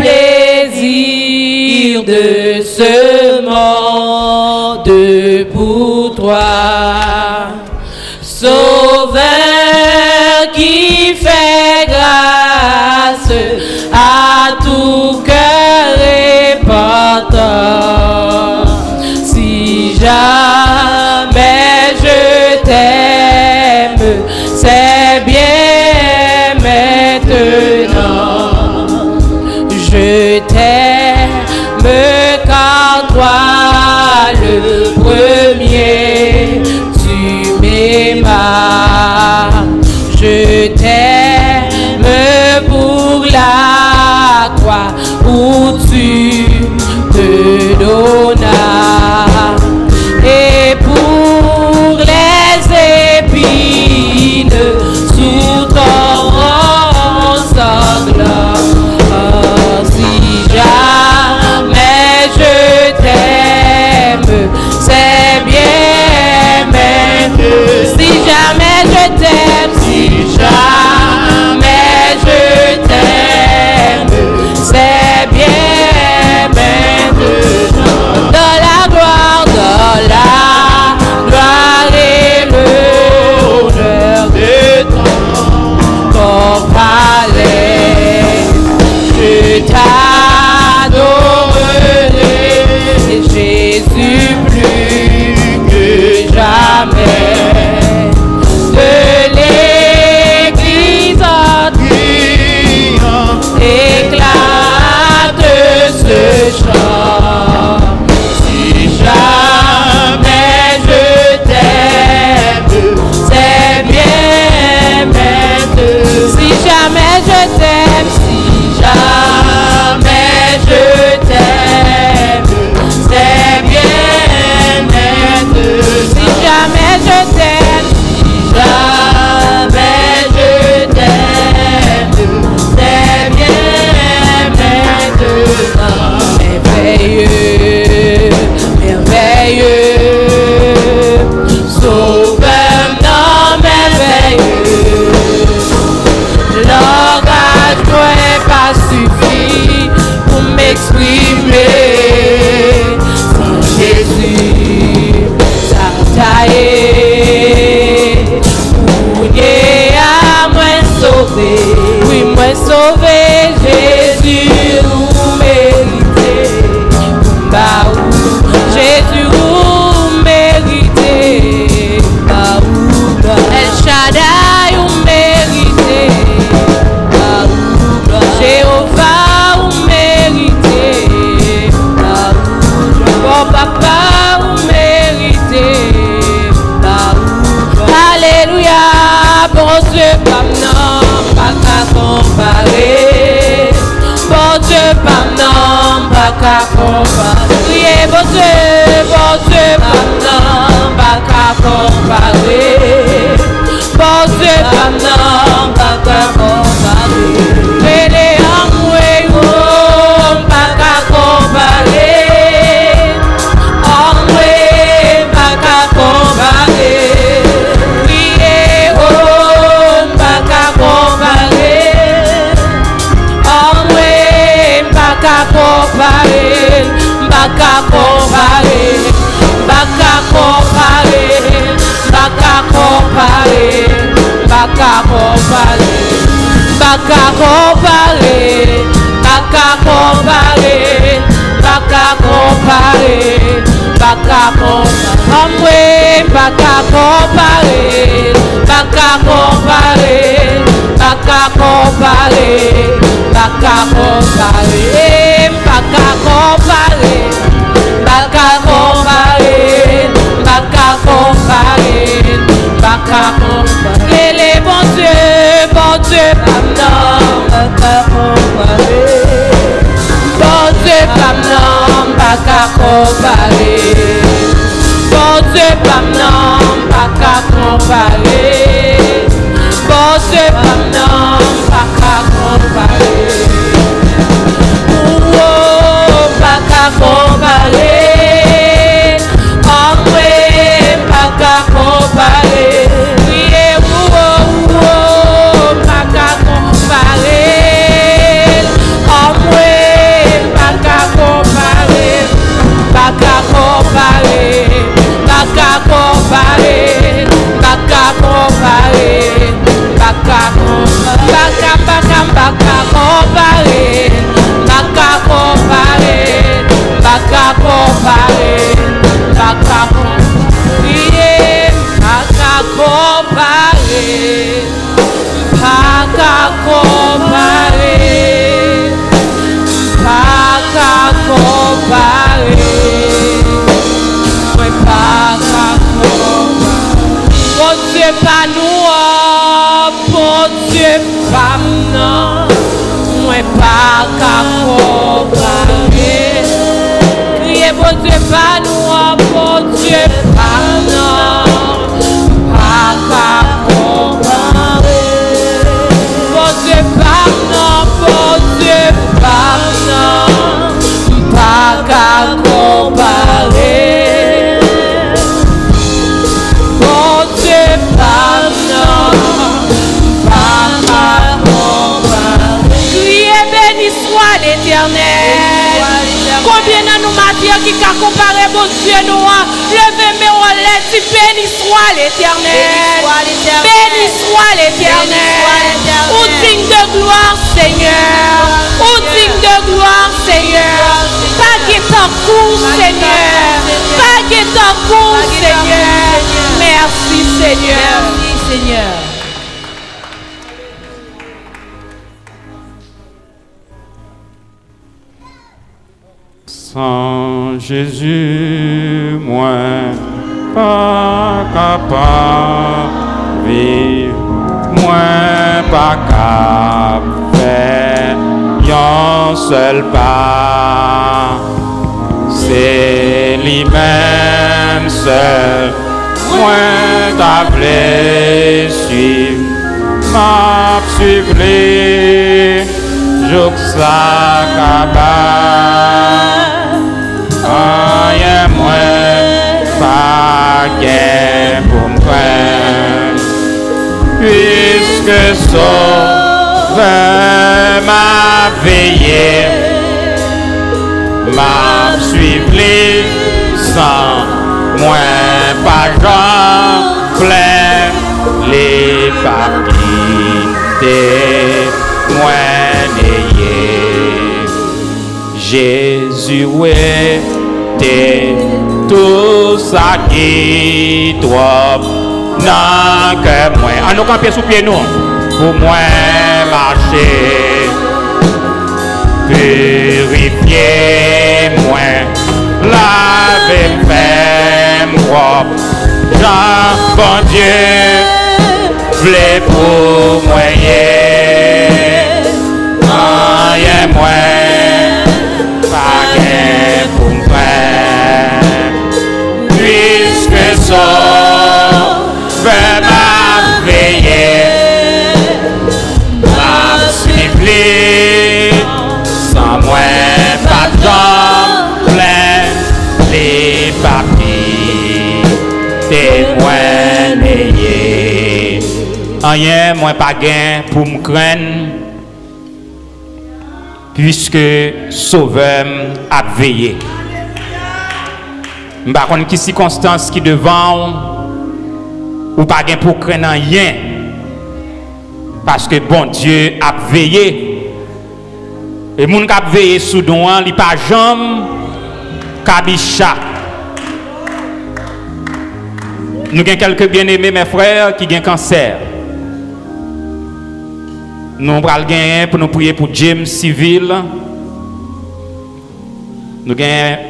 plaisirs de ce monde pour toi. Sauveur qui fait grâce à tout cœur repentant. Si jamais je t'aime, c'est bien maintenant. Je t'aime car toi le premier tu m'aimas. Je t'aime pour la croix où tu te donnas. Et pour les épines sous ton sang, si jamais je t'aime, c'est bien maintenant. Si jamais je t'aime, si jamais je t'aime, c'est bien maintenant. Dans la gloire, dans la gloire et l'honneur de ton ton palais. Je t'adorerai, Jésus, plus que jamais. De l'église en triomphe éclate ce chant. Si jamais je t'aime, c'est bien maintenant. Si jamais je t'aime, si jamais je t'aime, c'est bien maintenant. Si jamais je t'aime, si jamais je t'aime, c'est bien maintenant. Merveilleux, merveilleux, Sauveur m nan mèvèye. Langaj mwen pa sifi pou m eksprime san Jezi sa ta ye. Kounye a mwen sove, wi, mwen sove, Jezi, ou merite pou m ba ou. Jezi, ou merite pou m ba ou glwa. El Shaddai, ou merite pou m ba ou glwa. Jewova, ou merite pou m ba ou glwa. Bon papa, ou merite pou m ba ou glwa. Alelouya, Bondye pa m nan pa ka konpare. Bondye pa m nan pa ka konpare. Priye Bondye, Bondye pa m nan pa ka konpare. Bondye pa m nan pa ka konpare. Rele anmwe, o, m pa ka konpare. Anmwe, m pa ka konpare. Priye, o, m pa ka konpare. Anmwe, m pa ka konpare, m pa ka konpare, m pa ka konpare, m pa ka konpare, m pa ka konpare, m pa ka konpare, m pa ka konpare, m pa ka konpare, m pa ka konpare. Anmwe, m pa ka konpare, m pa ka konpare, m pa ka konpare, m pa ka konpare, m pa ka konpare, m pa ka konpare, m pa ka konpare, m pa ka konpare. Rele Bondye, Bondye pa m nan, m pa ka konpare. Bondye pa m nan, m pa ka konpare. Bondye pa m nan, m pa ka konpare. Bondye pa m nan, m pa ka konpare. Ou, o, Konbyen nan nou maten an ki ka konpare Bondye nou an? Leve men w anlè, di, Beni swa Letènèl. Beni swa Letènèl. Beni swa Letènèl. Ou dign de glwa, Senyè. Ou dign de glwa, Senyè. Pa gen tankou w, Senyè. Pa gen tankou w, Senyè. Mèsi, Senyè. Mèsi, Senyè. San Jezi, mwen pa kapab viv, mwen pa kab fè yon sèl pa. Se li menm sèl mwen ta vle swiv, m ap swiv li jouk sa kaba. Anyen mwen pa gen pou m krenn, piske Sovè m ap veye. M ap swiv li san mwen pa janm plenn, li p ap kite mwen neye. Jezi rete tou sa ki twòp nan kè mwen. Ann nou kanpe sou pye nou pou mwen mache. Pirifye mwen, lave m, fè m pwòp, jan Bondye vle pou mwen ye. Anyen mwen pa gen pou m krenn, piske Sovè m ap veye. M ap swiv li, san mwen p ap janm plenn, li p ap kite mwen neye. Anyen mwen pa gen pou m krenn, piske Sovè m ap veye. M pa konn ki sikonstans ki devan w, ou pa gen pou krenn anyen, paske Bondye ap veye. E moun k ap veye sou nou an, li pa janm kabicha. Nou gen kèlke byeneme, mè frè, ki gen kansè. Nou pral genyen pou nou priye pou James Civil. Nou gen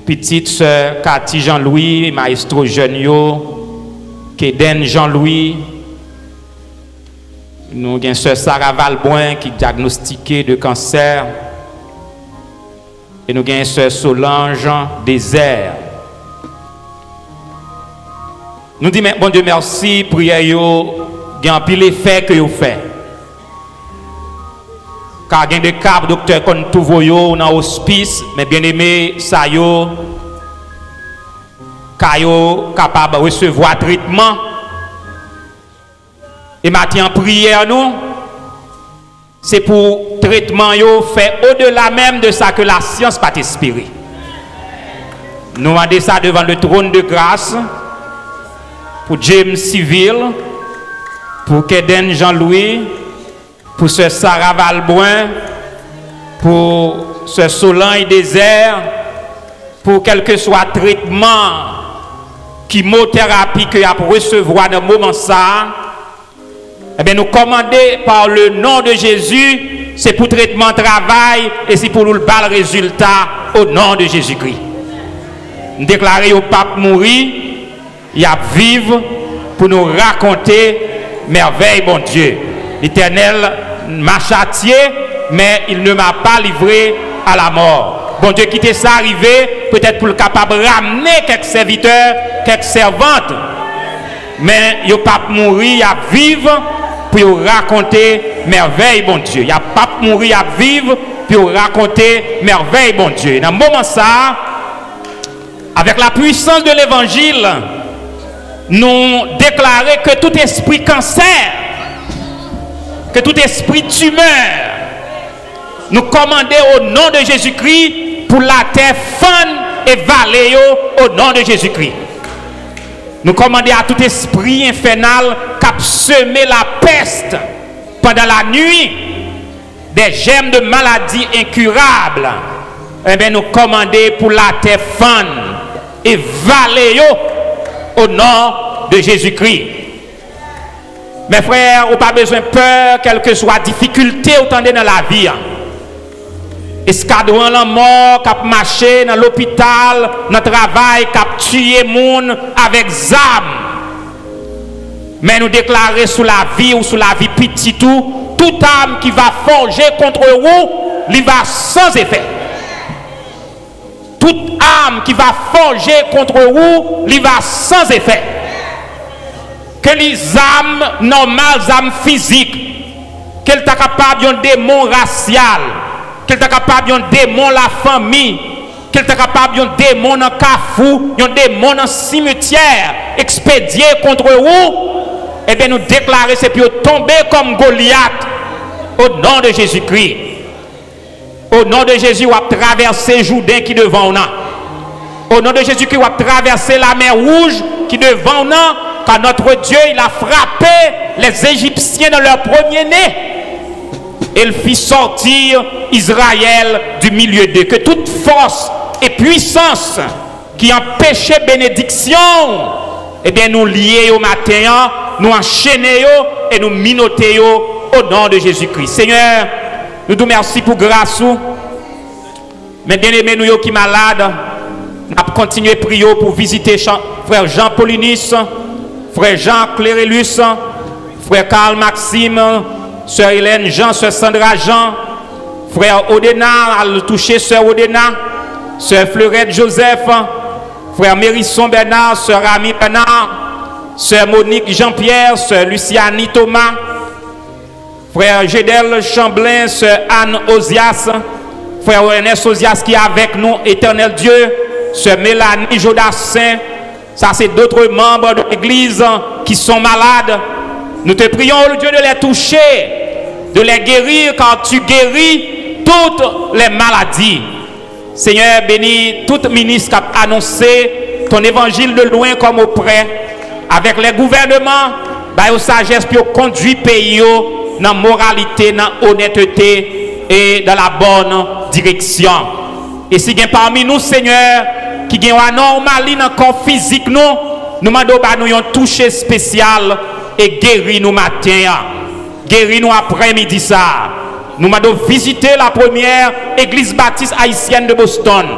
pitit sè Cathy Jean Louis, mayestwo jèn yo, Keden Jean Louis. Nou gen sè Sarah Valbrun ki dyagnostike de kansè. E nou gen sè Solange Désert. Nou di men Bondye mèsi, priyè yo gen anpil efè ke yo fè. Ka gen de ka, doktè konn tou voye w nan ospis, men byeneme sa yo, ka yo kapab resevwa tretman. E maten an, priyè nou, se pou tretman yo fè odela menm de sa ke lasyans pa t espere. Nou mande sa devan le trône de grâce pou James Civil, pou Keden Jean Louis, pou sè Sarah Valbrun, pou sè Solange Désert, pou kèlkeswa tretman, kimoterapi ke y ap resevwa nan moman sa a, ebyen, nou kòmande, par le nom de Jésus, se pou tretman travay e se pou l ba l rezilta, o non de Jezikri. M deklare yo p ap mouri, y ap viv pou nou rakonte mèvèy Bondye. L'Éternel m'a châtié, mais il ne m'a pas livré à la mort. Bondye kite sa rive, petèt pou l kapab ramne kèk sèvitè, kèk sèvant. Men yo p ap mouri, y ap viv pou yo rakonte mèvèy Bondye. Y ap p ap mouri, y ap viv pou yo rakonte mèvèy Bondye. Nan moman sa a, avec la puissance de l'évangile, nou deklare ke tout espri kansè, ke tout espri timè, nou kòmande o non de Jezikri, pou latè fann e vale yo, o non de Jezikri. Nou kòmande a tout espri enfènal k ap seme lapès pandan lannuit, des germes de maladies incurables, enben, nou kòmande pou latè fann e vale yo, o non de Jezikri. Mè frè, ou pa bezwen pè, kèlkeswa difikilte ou tande nan lavi a. Eskadwon lanmò k ap mache nan lopital, nan travay, k ap tiye moun avèk zam. Men nou deklare sou lavi ou, sou lavi pitit ou, tout arme qui va forger contre vous, li va sans effet. Tout arme qui va forger contre vous, li va sans effet. Ke li zam nòmal, zam fizik, ke l ta kapab yon demon rasyal, ke l ta kapab yon demon lafanmi, ke l ta kapab yon demon nan kafou, yon demon nan simityè, ekspedye kont ou, ebyen, nou deklare se pou yo tonbe kòm Golyat, o non de Jezikri. O non de Jezi, w ap travèse Jouden ki devan w nan. O non de Jezikri, w ap travèse lamè wouj ki devan w nan, car notre Dieu, il a frappé les Égyptiens dans leur premier-né. Et il fit sortir Israël du milieu d'eux. Que toute force et puissance ki anpeche benediksyon, ebyen, nou lye yo maten an, nou anchene yo e nou minote yo o non de Jezikri. Senyè, nou di w mèsi pou gras ou. Men byeneme nou yo ki malad, n ap kontinye priye w pou vizite chan-, frè Jean Paulinus, frè Jean Clérelus, frè Carl Maxime, sè Hélène Jean, sè Sandra Jean, frè Odena, al touche sè Odena, sè Fleurette Joseph, frè Mérison Bernard, sè Rami Bernard, sè Monique Jean-Pierre, sè Luciani Thomas, frè Jedel Chamblin, sè Anne Ozias, frè Ernest Ozias ki avèk nou, Etènèl Dye, sè Melanie Jodassin, sa se d'autres membres de l'Église qui sont malades. Nous te prions, ô Dieu, de les toucher, de les guérir, car tu guéris toutes les maladies. Senyè, beni tout minis k ap anonse ton evanjil de lwen kòm oprè, avèk lè gouvèneman, ba yo sajès pou yo kondui peyi yo nan moralite, nan onètete e dans la bonne direction. E si gen pami nou, Senyè, ki gen yon anòmali nan kò fizik nou, nou mande w ba nou yon touche espesyal e geri nou maten an. Geri nou aprèmidi sa a. Nou mande w vizite la première église baptiste haïtienne de Boston.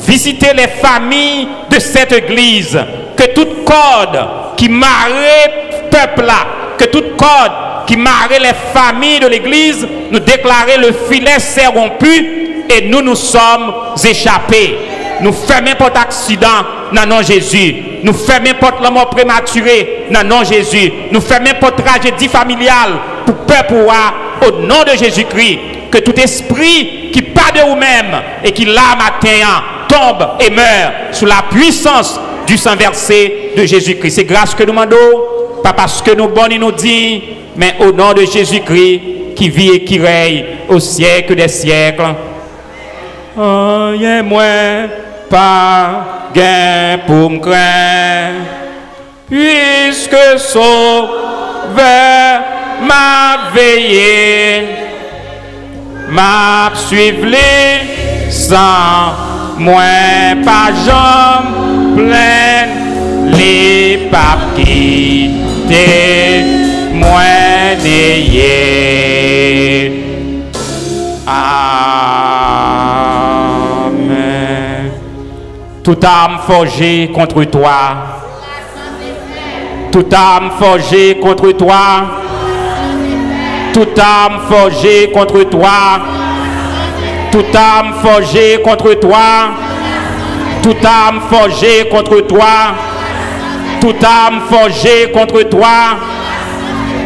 Visite les familles de cette église. Ke tout kòd ki mare pèp la, ke tout kòd ki mare les familles de l'église, nou deklare le filet s'est rompu et nous nous sommes échappés. Nou fèmen pòt aksidan nan non Jezi. Nou fèmen pòt lanmò prematire nan non Jezi. Nou fèmen pòt trajedi familyal pou pèp ou a, o non de Jezikri. Ke tout espri ki pa de ou menm e ki la maten an tonbe et meurt sous la puissance du sang versé de Jésus-Christ. Se gras ke nou mande w, pa paske nou bon ni nou diy, men o non de Jezikri ki viv e ki rèy au siècle des siècles. Anyen mwen pa gen pou m krenn, puiske Sovè m ap veye, m ap swiv li san mwen pa janm plenn, li p ap kite mwen neye. Amen. Toute arme forgée contre toi, toute arme forgée contre toi, toute arme forgée contre toi, toute arme forgée contre toi, toute arme forgée contre toi, toute arme forgée contre toi,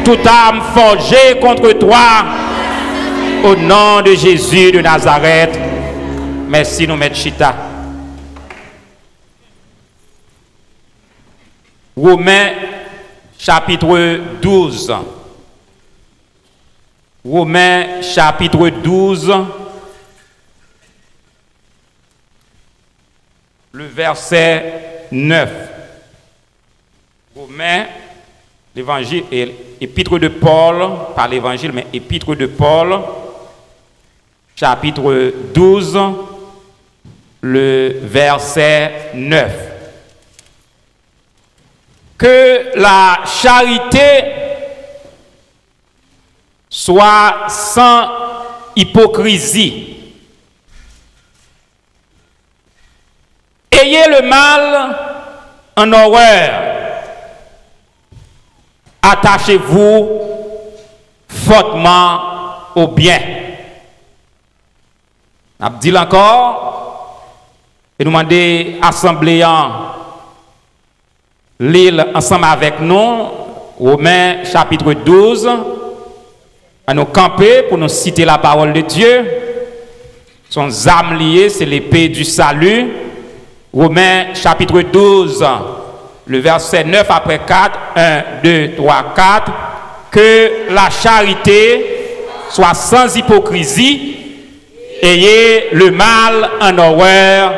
toute arme forgée contre toi, au nom de Jésus de Nazareth. Mèsi, nou mèt chita. Women, chapitre douze. Women, chapitre douze. Le verset neuf. Romains, l'évangile, et épître de Paul, pas l'évangile, mais épître de Paul, chapitre douze, le verset neuf. Que la charité soit sans hypocrisie. Ayez le mal en horreur. Attachez-vous fortement au bien. N ap di l ankò, e nou mande asanble a li l ansanm avèk nou, Women chapit douz. Ann nou kanpe pou nou site la parole de Dieu. Se yon zam li ye, c'est l'épée du salut. Romains chapitre douze, le verset neuf après quatre, un, deux, trois, quatre. Que la charité soit sans hypocrisie, ayez le mal en horreur,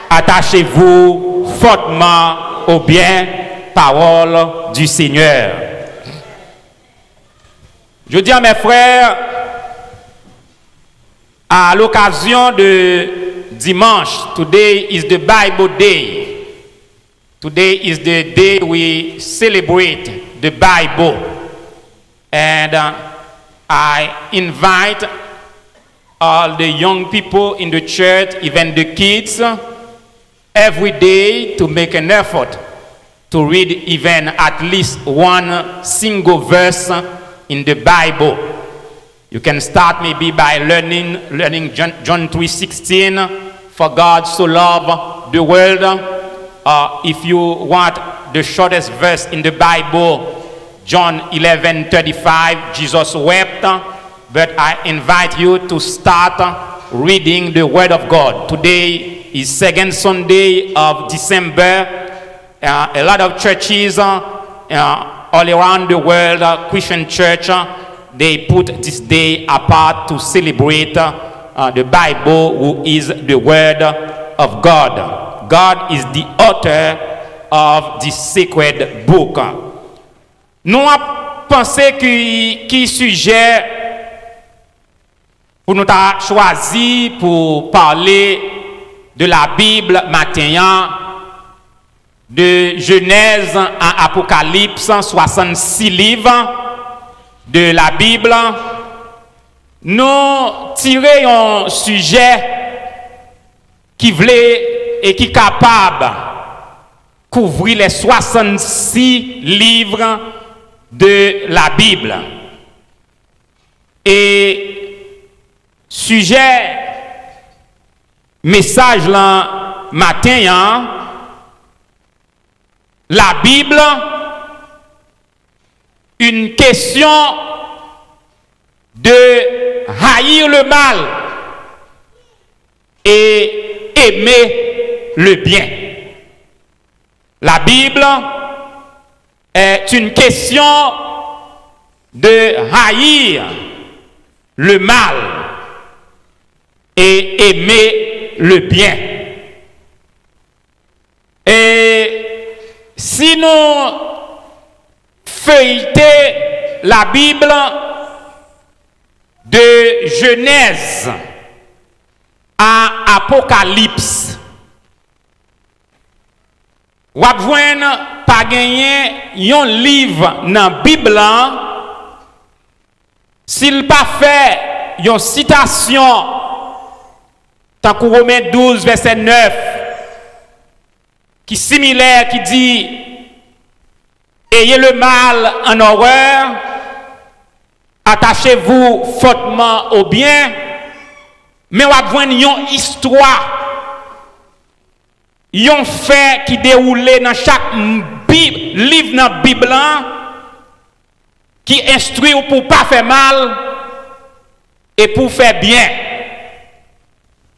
attachez-vous fortement au bien, parole du Seigneur. Jodi a, mes frères, à l'occasion de dimanche, today is the Bible day. Today is the day we celebrate the Bible. And uh, I invite all the young people in the church, even the kids, every day to make an effort to read even at least one single verse in the Bible. You can start maybe by learning learning John, John three sixteen, "For God so loved the world." Uh, if you want the shortest verse in the Bible, John eleven thirty-five, "Jesus wept." But I invite you to start reading the Word of God. Today is second Sunday of December. Uh, a lot of churches uh, uh, all around the world, uh, Christian church, uh, they put this day apart to celebrate uh, uh, the Bible, who is the Word of God. God is the author of the sacred book. Nou ap panse ki, ki sijè pou nou ta chwazi pou pale de la Bible maten an, de Genèse à Apocalypse, soixante-six livres de la Bible, nou tire yon sijè ki vle e ki kapab kouvri les soixante-six livres de la Bible. E sijè mesaj lan maten an, la Bible, une question de haïr le mal et aimer le bien. La Bible est une question de haïr le mal et aimer le bien. Et si nous feuilletons la Bible de Genèse à Apocalypse, w ap jwenn pa genyen yon liv nan Bib lan, si l pa fè yon sitasyon, tankou Women douz, vèsè nèf, ki similè, ki di, "Ayez le mal en horreur, attachez-vous fortement au bien," men w ap jwenn yon istwa, yon fè ki dewoule nan chak m-, Bib, liv nan Bib lan, ki enstwi w pou w pa fè mal e pou w fè byen.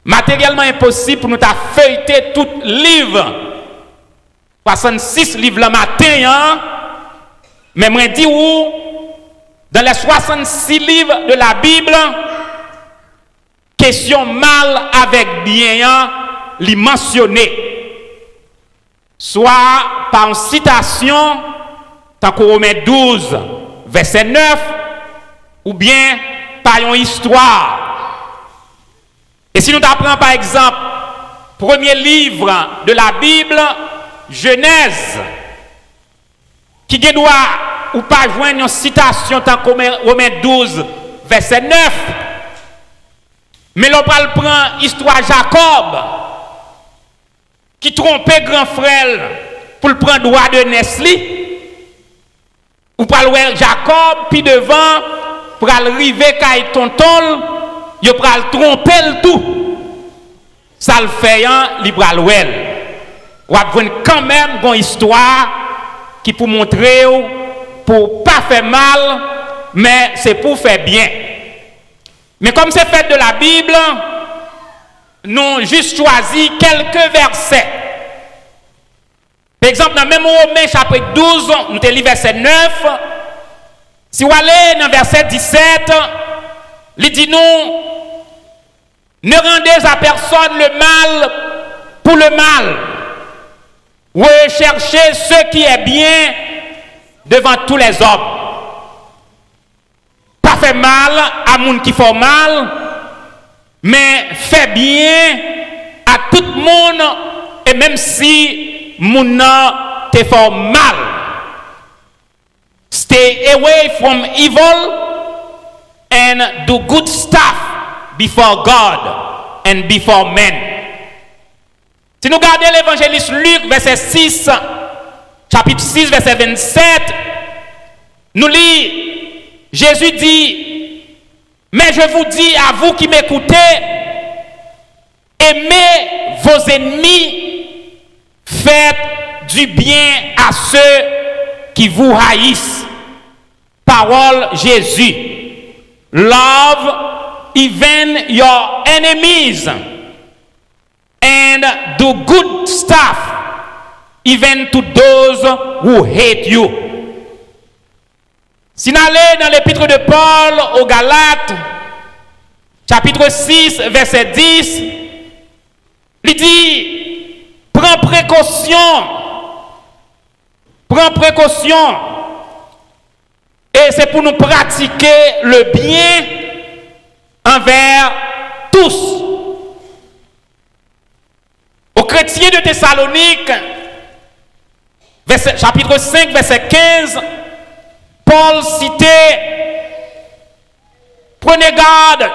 Materyèlman enposib pou nou ta feyte tout liv, swasann sis liv lan maten an, men mwen di w, dans les soixante-six livres de la Bible, kesyon mal avèk byen an, li mansyone. swa pa yon sitasyon, tankou Women douz, vèsè nèf, oubyen pa yon istwa. E si nou ta pran, pa egzanp, premye liv de la Bib, Jenèz, ki gen dwa ou pa jwenn yon sitasyon tankou Women, Women douz, vèsè nèf, men lè w pral pran istwa Jakòb, ki twonpe gran frè l pou l pran dwa de nès li, ou pral wè Jakòb pi devan pral rive kay tonton l, yo pral twonpe l tou. Sa l fè an, li pral wè l. W ap jwenn kanmenm gon istwa ki pou montre w pou w pa fè mal, men se pou w fè byen. Men kòm se fèt de la Bib, nou jis chwazi kèlke vèsè. Pa egzanp, nan menm Women chapit douz, nou te li vèsè nèf, si w ale nan vèsè disèt, li di nou, ne rendez à personne le mal pour le mal. Recherchez ce qui est bien devant tous les hommes. Pa fè mal a moun ki fè w mal, men fè byen a tout moun, e menm si moun nan te fè w mal. Stay away from evil and do good stuff before God and before men. Si nou gade levanjelis Lik, vèsè sis, chapit sis, vèsè vennsèt, nou li, Jezi di, mais je vous dis, à vous qui m'écoutez, aimez vos ennemis, faites du bien à ceux qui vous haïssent. Pawòl Jezi. Love even your enemies and do good stuff even to those who hate you. Si n ale nan lepitre de Pòl o Galat, chapit sis, vèsè dis, li di, pran prekosyon, pran prekosyon, e se pou nou pratike le bien envers tous. Aux chrétiens de Thessalonique, vèsè, chapitre cinq, vèsè quinze, Paul citait, prenez garde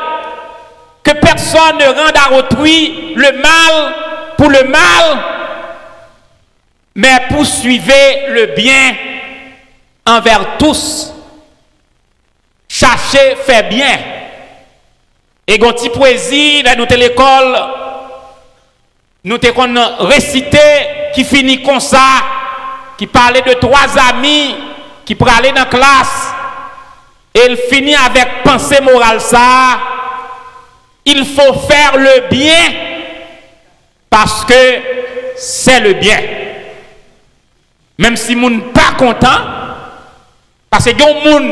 que personne ne rende à autrui le mal pour le mal, mais poursuivez le bien envers tous. Chache fè byen. E gon ti pwezi, lè nou te lekòl, nou te konn resite, ki fini konsa, ki pale de twa zami ki prale nan klas, e l fini avèk panse moral sa a, il faut faire le bien parce que c'est le bien. Menm si moun pa kontan, paske gen yon moun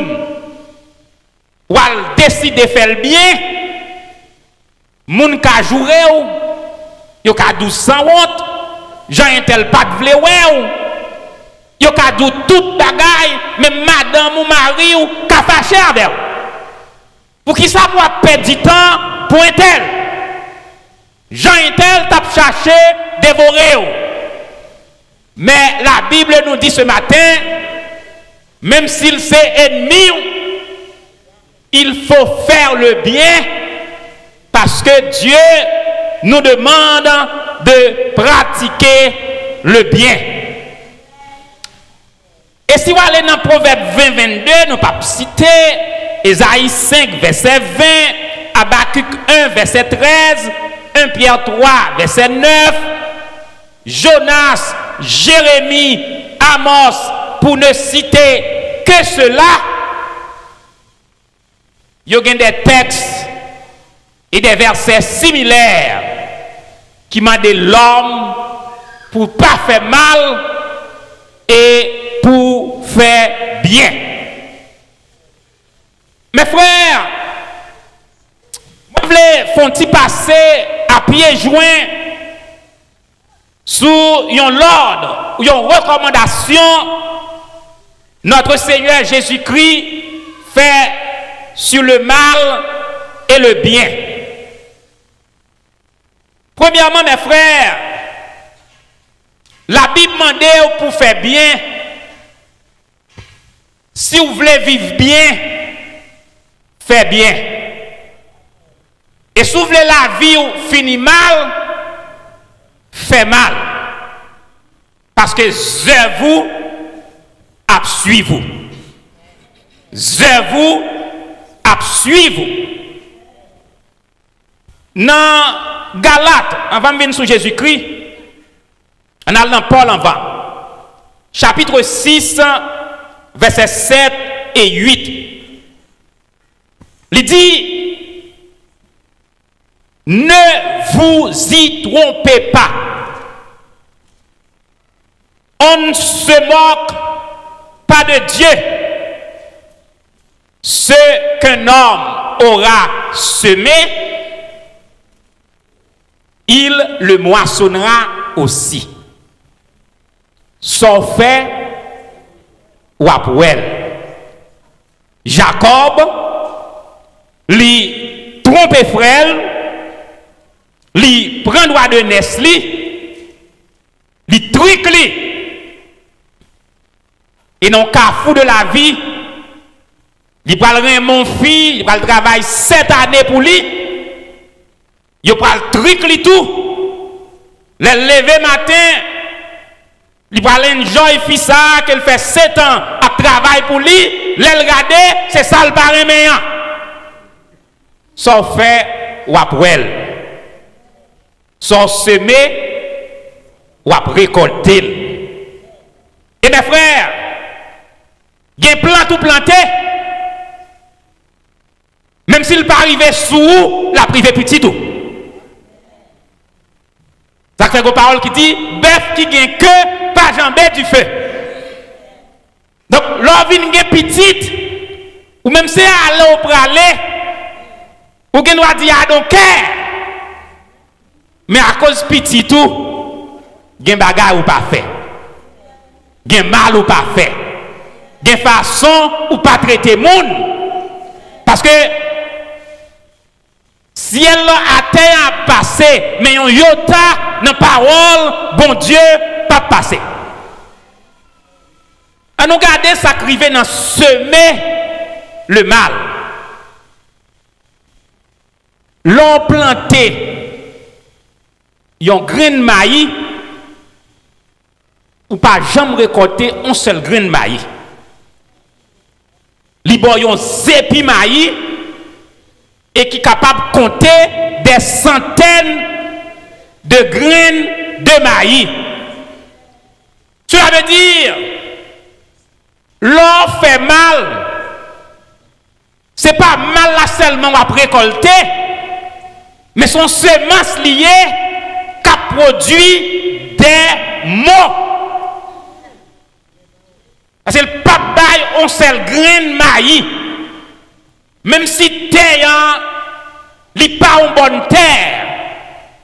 w al deside fè l byen, moun ka joure w, yo ka di w sanwont, jan entèl pa t vle wè w, yo ka di w tout bagay, menm madanm ou mari w ka fache avè w. Poukisa pou w ap pèdi tan pou entèl? Jan entèl t ap chache devore w. Men la Bible nous dit ce matin, menm si l se ènmi w, il faut faire le bien parce que Dieu nous demande de pratiquer le bien. E si w ale nan Pwovèb ven, vennde, nou p ap site, Ezayi senk, vèsè ven, Abakik en, vèsè trèz, en Pyè twa, vèsè nèf, Jonas, Jeremi, Amos, pour ne citer que ceux-là, yo gen de tèks e de vèsè similè ki mande lòm pou pa fè mal e pou fè byen. Mes frères, mwen vle fè yon ti pase a pye jwen sou yon lòd, yon rekòmandasyon Notre Seigneur Jésus-Christ fait sur le mal et le bien. Premyèman, mes frères, Labib mande w pou fè byen. Si w vle viv byen, fè byen. E si w vle lavi w fini mal, fè mal. Paske zèv ou ap swiv ou. Zèv ou ap swiv ou. Nan Galat, anvan m vin sou Jezikri, ann al nan Pòl anvan. Chapit sis, vèsè sèt e uit. Li di, Ne vous y trompez pas. On ne se moque pas de Dieu. Ce qu'un homme aura semé, il le moissonnera aussi. Sa w fè, w ap wè l. Jakòb, li twonpe frè l, li pran dwa de nès li, li trik li. E nan kafou de lavi, li pral renmen yon fi, li pral travay sèt ane pou li. Yo pral trik li tou. Lè l leve maten, li pral enjoy fi sa a ke l fè sèt an ap travay pou li. Lè l gade, se sa l pa renmen an. Sa w fè, w ap wè l. Sa w seme, w ap rekòlte l. E mes frères, gen plant ou plante, menm si l pa rive sou ou, l ap rive pitit ou. Sa k fè gon pawòl ki di, bèf ki gen ke pa janbe dife. Donk, lè w vin gen pitit, ou menm se ale w prale, ou gen dwa di, I don't care. Men akoz pitit ou, gen bagay ou pa fè. Gen mal ou pa fè. Gen fason ou pa trete moun. Paske syèl la, atè a ap pase, men yon yota nan pawòl Bondye p ap pase. Ann nou gade sa k rive nan seme le mal. Lè w plante yon grenn mayi, ou pa janm rekòlte yon sèl grenn mayi. Li ba w yon zepi mayi e ki kapab konte des centaines de graines de mayi. Cela veut dire, lè w fè mal, se pa mal la sèlman w ap rekòlte, men se yon semans li ye k ap pwodui dè mò. Paske l p ap bay yon sèl grenn mayi. Menm si tè an, li pa yon bòn tè,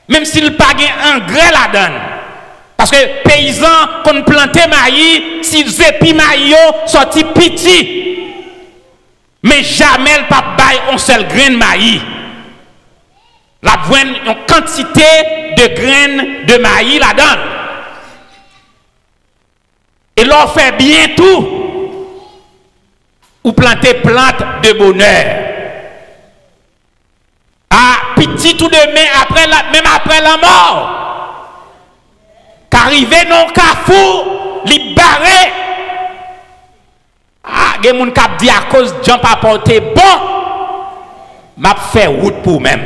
menm si l pa gen angrè ladan l. Paske peyizan konn plante mayi, si zepi mayi yo sòti piti. Men jamè l p ap bay yon sèl grenn mayi. L ap jwenn yon kantite de grenn de mayi ladan l. E lè w fè byen tou, ou plante plant de bonè. A, pitit ou demen, apre la, menm apre lanmò, ka rive nan yon kafou, li bare. A, gen moun k ap di, akoz jan papa w te bon, m ap fè wout pou ou menm.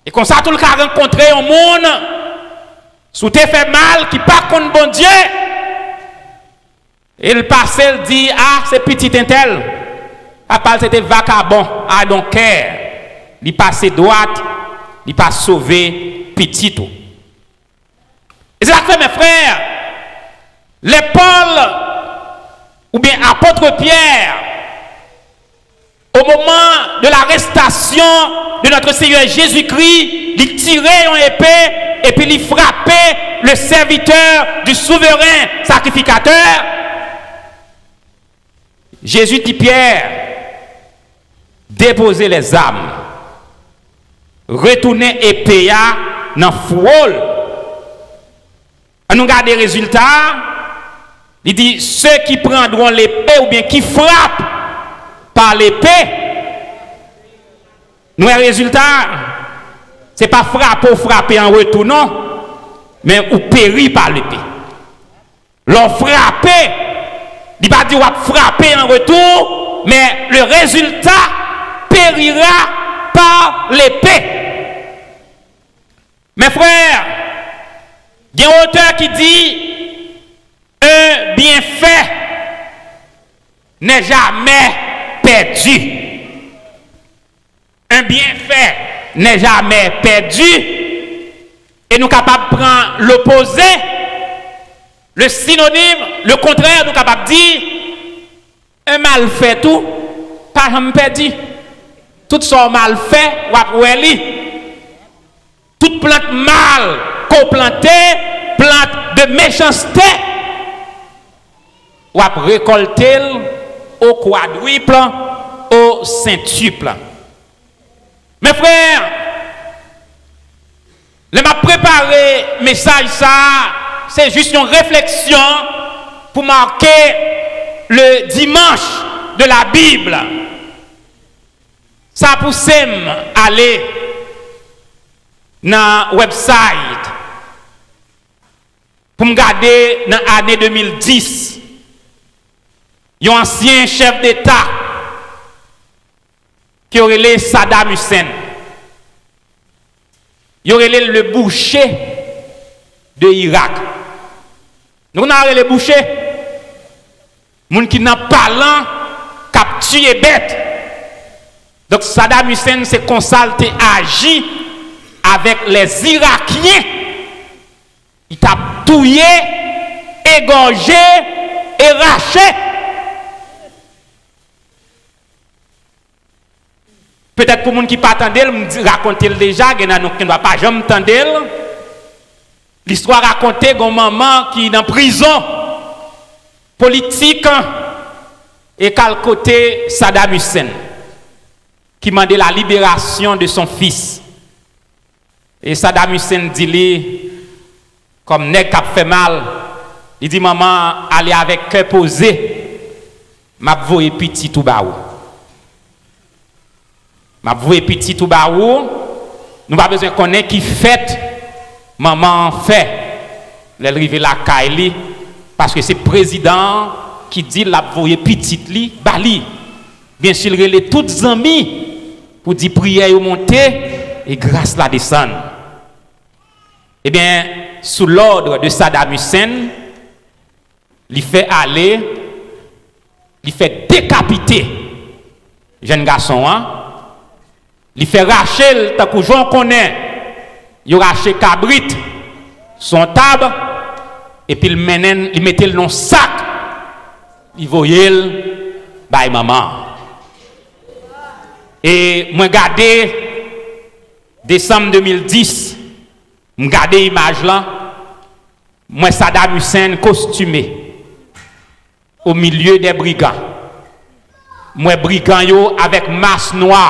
E konsa tou, l ka rankontre yon moun, si w te fè mal, ki pa konn Bondye, e l pase, l di, a, se pitit entèl. Papa l se te vakabon, I don't care. Li pase dwat, li pa sove pitit ou. E se sa k fè, mes frères, lè Pòl oubyen apot Pyè, au moment de l'arrestation de notre Seigneur Jésus-Christ, li tire yon epe, epi li frape le serviteur du souverain sacrificateur. Jezi di Pyè, depoze lèzam, retounen epe a nan fwo l. An nou gade rezilta a, li di, ceux qui prendront l'épée oubyen qui frappent par l'épée, nou wè rezilta a, se pa frape w frape an retou non, men ou peri pa lepe. Lè w frape, li pa di w ap frape an retou, men le résultat périra par l'épée. Mes frères, gen otè ki di, un bienfait n'est jamais perdu. Un bienfait n'est jamais perdu. E nou kapab pran lopoze, le sinonим, le contraire, nou kapab di, un malfait tou pa janm pèdi. Tout sa w mal fè, w ap wè li. Tout plant mal ke w plante, plant de méchanceté, w ap rekòlte l au quadruple, au centuple. Mes frères, lè m ap prepare mesaj sa a, se jis yon refleksyon pou make le dimanche de la Bible. Sa pouse m ale nan website pou m gade nan ane de mil dis, yon ansyen chèf deta ke yo rele Saddam Hussein. Yo rele l le boucher de Irak. Nou konn sa yo rele bouche? Moun ki nan palan k ap tiye bèt. Donk Saddam Hussein se konsa l te aji avèk les Irakyen. Li t ap touye, egòje e rache. Petèt pou moun ki pa tande l, m di, rakonte l deja, gen nan nou ki pa janm tande l. Listwa rakonte gon manman ki nan prizon politik e k al kote Saddam Hussein, ki mande la libération de son fils. E Saddam Hussein di li, kòm nèg k ap fè mal, li di, manman, ale avèk kè poze, m ap voye pitit ou ba ou. M ap voye pitit ou ba ou, nou pa bezwen konnen ki fèt manman an fè lè l rive lakay li, paske se prezidan an ki di l ap voye pitit li ba li. Byensi, l rele tout zanmi pou di priyè yo monte e gras la desann. Ebyen, sous l'ordre de Saddam Hussein, li fè ale, li fè dekapite jèn gason an, li fè rache l tankou jan w konnen yo rache kabrit sou yon tab, epi l mennen l, li mete l nan yon sak, li voye l bay manman an. E mwen gade desanm de mil dis, m gade imaj lan, m wè Saddam Hussein kostime au milieu des brigands. M wè brigan yo avèk mas nwa.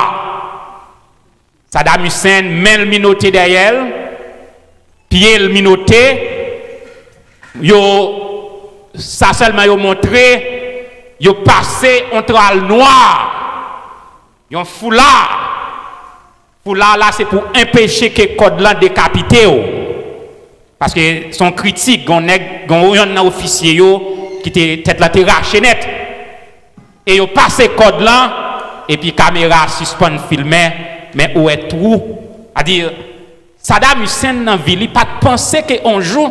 Saddam Hussein, men l minote dèyè l, pye l minote, yo, sa sèlman yo montre, yo pase yon twal nwa, yon foula. Foula la se pou enpeche ke kòd lan dekapite w. Paske se yon kritik, gen yon nèg, gen yon nan ofisye yo ki te, tèt lan te rache nèt. E yo pase kòd lan, epi kamera sispann filmen, men ou wè twou. Sètadi, Saddam Hussein nan vi li pa t panse ke yon jou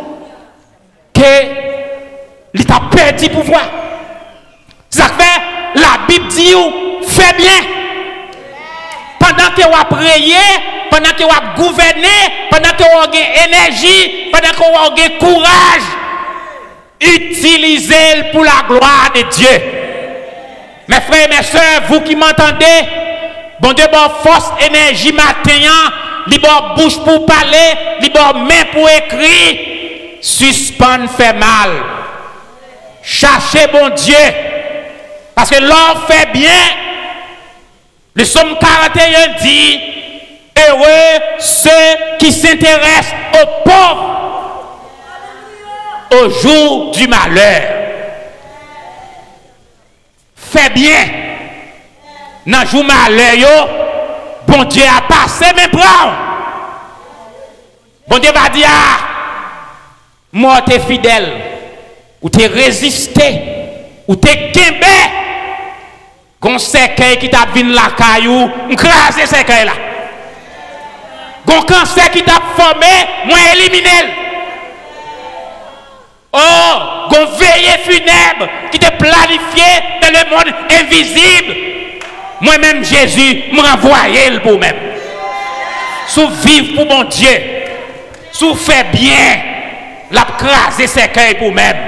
ke li t ap pèdi pouvwa. Se sa k fè Labib di w, fè byen. Pandan ke w ap reye, pandan ke w ap gouvène, pandan ke w gen enèji, pandan ke w gen kouraj, itilize l pour la gloire de Dieu. Mes frères et mes sœurs, vous qui m'entendez, Bondye ba w fòs, enèji maten an, Li ba w bouch pou w pale, li ba w men pou w ekri. Sispann fè mal. Chache Bondye. Paske lè w fè byen, le psaume quarante et un di, Heureux ceux qui s'intéressent aux pauvres au jour du malheur. Fè byen. Nan jou malè yo, Bondye a pase men pran w. Bondye va di, a, mwen w te fidèl, ou te reziste, ou te kenbe. Gon sèkèy ki t ap vin lakay ou, m kraze sèkèy la. Gon kansè ki t ap fòme, mwen elimine l. O, gon veye finèb ki te planifye dans le monde invisible. Mwen menm, Jezi, m ranvwaye l pou ou menm. Si w viv pou Bondye, si w fè byen, l ap kraze sèkèy pou ou menm.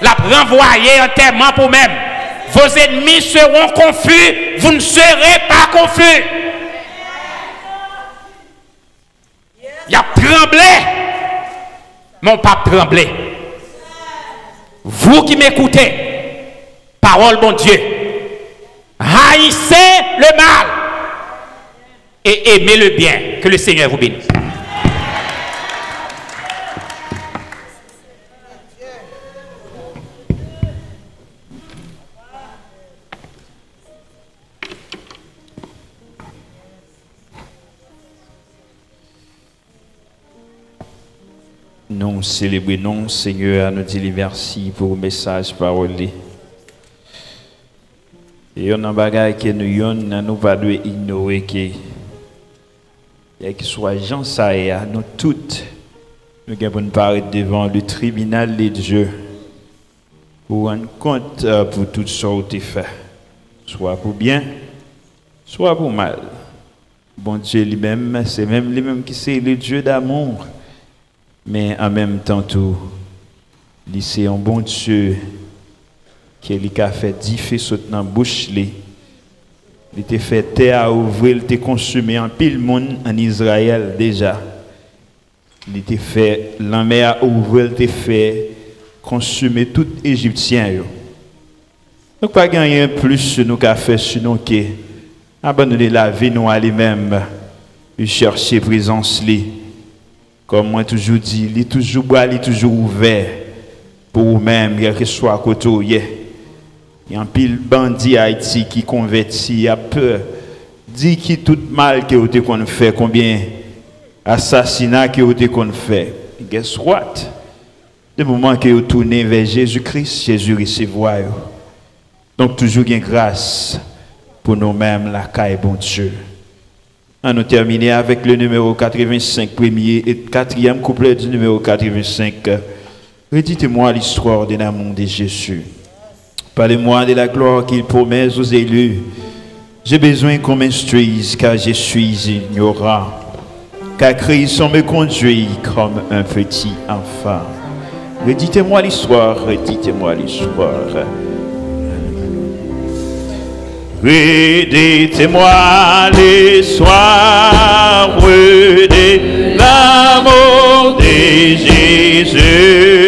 L ap ranvwaye antèman pou ou menm. Vos ennemis seront confus, vous ne serez pas confus. Y ap tranble, men w p ap tranble. Vous qui m'écoutez, pawòl Bondye, haïssez le mal et aimez le bien. Que le Seigneur vous bénisse. Nou selebre non Senyè a, nou di li mèsi pou mesaj pawòl li. E yonn nan bagay ke nou yonn nan nou pa dwe inyore ke kèlkeswa jan sa ye a, nou tout nou gen pou n parèt devan le tribinal de Dye pou rann kont pou tout sa w te fè, swa pou byen, swa pou mal. Bondye li menm, se menm li menm ki se le Dieu d'amour, men an menm tan tou, li se yon Bondye ke li ka fè dife sot nan bouch li. Li te fè tè a ouvri, li te konsime anpil moun ann Izrayèl deja. Li te fè lanmè a ouvri, li te fè konsime tout Ejipsyen yo. Nou pa gen anyen plis nou ka fè sinon ke abandone lavi nou a li menm, e chèche prezans li. Kòm mwen toujou di, li toujou, bra li toujou ouvè pou ou menm, kèlkeswa kote w ye. Gen anpil bandi Ayiti ki konvèti, y ap pè di ki tout mal ke yo te konn fè, konbyen asasina ke yo te konn fè. Guess what? De moman ke yo tounen vè Jezi Kris, Jezi resevwa yo. Donk toujou gen gras pou nou menm lakay Bondye. An nou tèmine avèk le nimewo katrevensenk, premye e katriyèm kouplè di nimewo katrevensenk. Redites-moi l'histoire de l'amour de Jésus. Parlez-moi de la gloire qu'il promet aux élus. J'ai besoin qu'on m'instruise, car je suis ignorant. Car Christ, on me conduit comme un petit enfant. Redites-moi l'histoire, redites-moi l'histoire. Redites-moi l'histoire de l'amour de Jésus.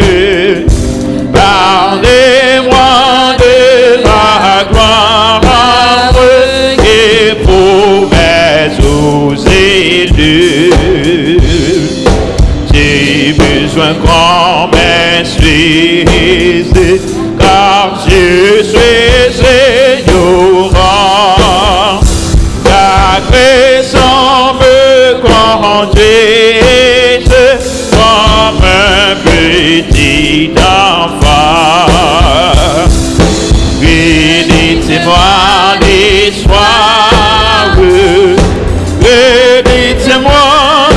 Parlez-moi de la gloire que promet aux élus. J'ai besoin qu'on m'instruise, car je suis ignorant. Car personne me conduise comme un petit enfant. Redites-moi l'histoire, redites-moi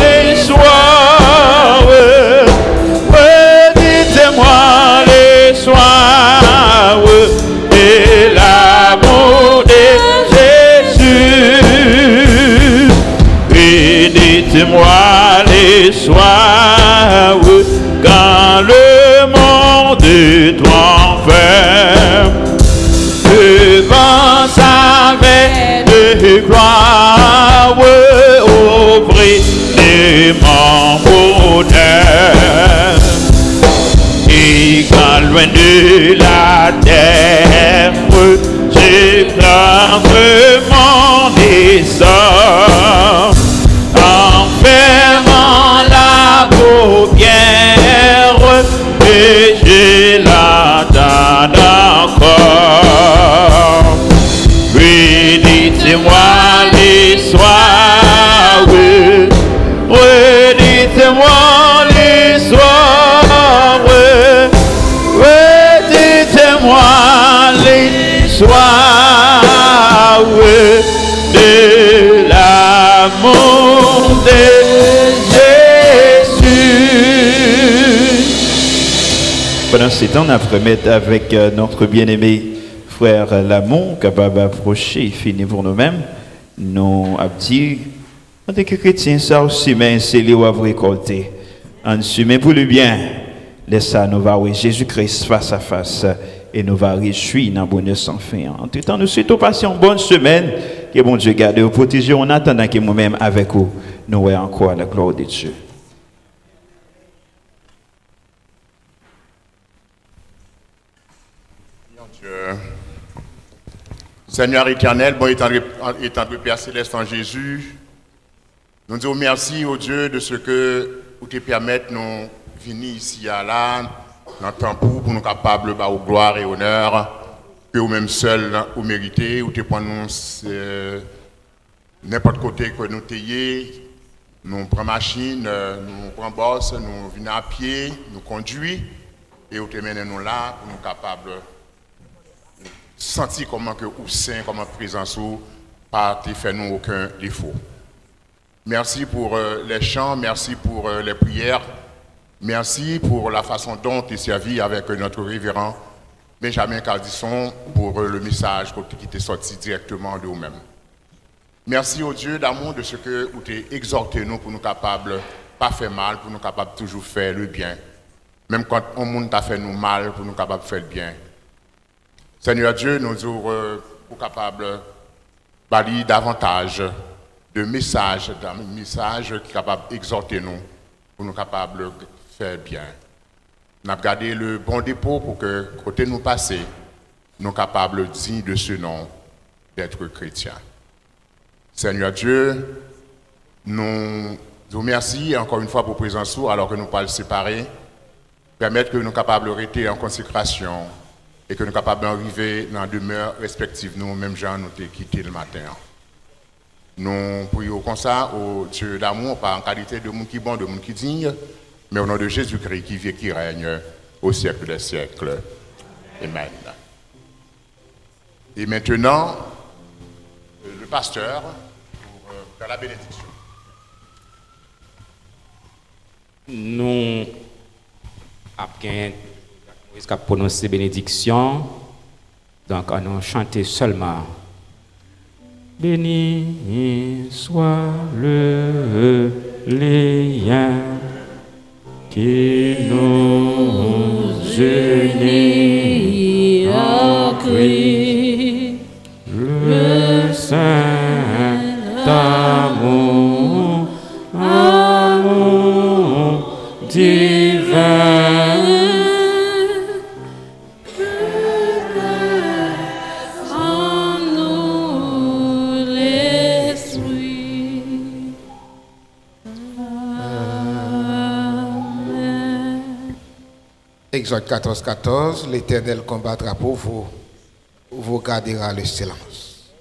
l'histoire, redites-moi l'histoire de l'amour de Jésus. Redites-moi l'histoire quand le monde t'enferme. Devant sa main de gloire, ouvre Et mon bonheur, égal loin de la terre, je clame mon essor, en fermant la paupière, et je l'attends encore. Redis-moi l'histoire, redis-moi l'histoire, redis-moi l'histoire de l'amour de Jésus. Pendant ce temps, n ap remèt avèk, euh, notre bien-aimé frère Lamont, kapab apwoche, fini pou nou menm. Nou ap di, antanke kretyen, sa ou simen, se li w ap rekòlte. Ann simen pou le byen. Lè sa, nou va wè Jezi Kris fas a fas e nou va rejwi nan bonè san fen an. Antretan, nou swete w pase yon bòn semèn. Ke Bondye gade w, pwoteje w, an atandan ke mwen menm avèk ou, nou wè ankò la gloire de Dieu. Seigneur éternel, bon et tendre, et tendre Père céleste en Jésus, nou di w mèsi, o Dye, de ce que ou te pèmèt nou vini isi a la, nan tanp ou, pou nou kapab ba ou glwa e onè ke ou menm sèl ou merite. Ou te pran nou, se, nenpòt kote ke nou te ye, nou pran machin, nou pran bòs, nou vin a pye, nou kondui, e ou te mennen nou la pou nou kapab santi kòman ke ou sen, kòman prezans ou pa te fè nou okenn defo. Merci pour, euh, les chants, merci pour, euh, les prières, merci pour la façon dont tu es servi avec, euh, notre révérend Benjamin Cardisson pour, euh, le message ki te sorti directement de ou menm. Merci au Dieu d'amour de ce que ou te egzòte nou pou nou kapab pa fè mal, pou nou kapab toujou fè le byen. Menm kan yon moun ta fè nou mal, pou nou kapab fè l byen. Seigneur Dieu, nou di w, euh, ou kapab ba li davantaj de mesaj, de mesaj ki kapab egzòte nou, pou nou kapab fè byen. N ap gade le bon depo pou ke kote nou pase, nou kapab digne de ce nom d'être chrétien. Seigneur Dieu, nou di w mèsi ankò yon fwa pou prezans ou, alò ke nou pral separe. Pèmèt ke nou kapab rete an konsekrasyon e ke nou kapab rive nan demè respektif nou, menm jan nou te kite l maten an. Nou priye w konsa, o Dieu d'amour, pa an kalite de moun ki bon, de moun ki digne, mais au nom de Jésus-Christ qui vit et qui règne au siècle des siècles. Amen. Et maintenant, euh, le pasteur pour, euh, faire la bénédiction. Nou ap gen Moïse k ap pwononse benediksyon. Donk, ann nou chante sèlman. Béni soit le lien qui nous unit en Christ, le saint amour, amour divin. En nous l'Esprit. Amen. Exode quatorze, quatorze, L'Éternel combattra pour vous, vous garderez le silence.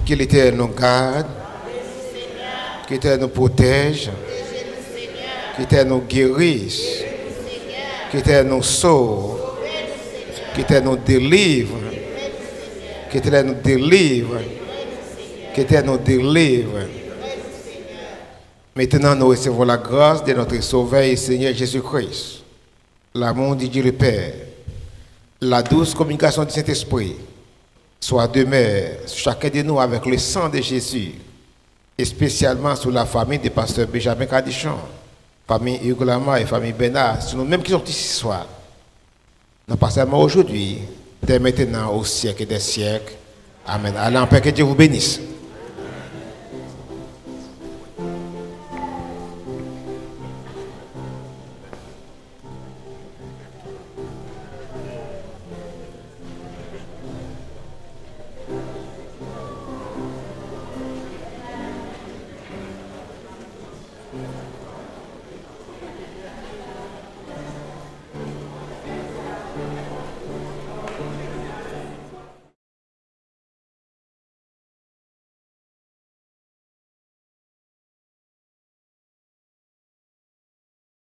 Que l'Éternel nous garde, que l'Éternel nous protège, que l'Éternel nous guérisse, que l'Éternel nous sauve, que l'Éternel nous délivre, que l'Éternel nous délivre, que l'Éternel nous délivre. Maintenant, nous recevons la grâce de notre Sauveur et Seigneur Jésus-Christ, l'amour de Dieu le Père, la douce communication du Saint-Esprit soit demeure sur chacun de nous avec le sang de Jésus, spécialement sur la famille de pasteur Benjamin Cadichon, famille Hugues Lama et famille Bernard, sur nous-mêmes qui sommes ici ce soir. Non pas seulement aujourd'hui, dès maintenant, au siècle des siècles. Amen. Allez en paix, que Dieu vous bénisse.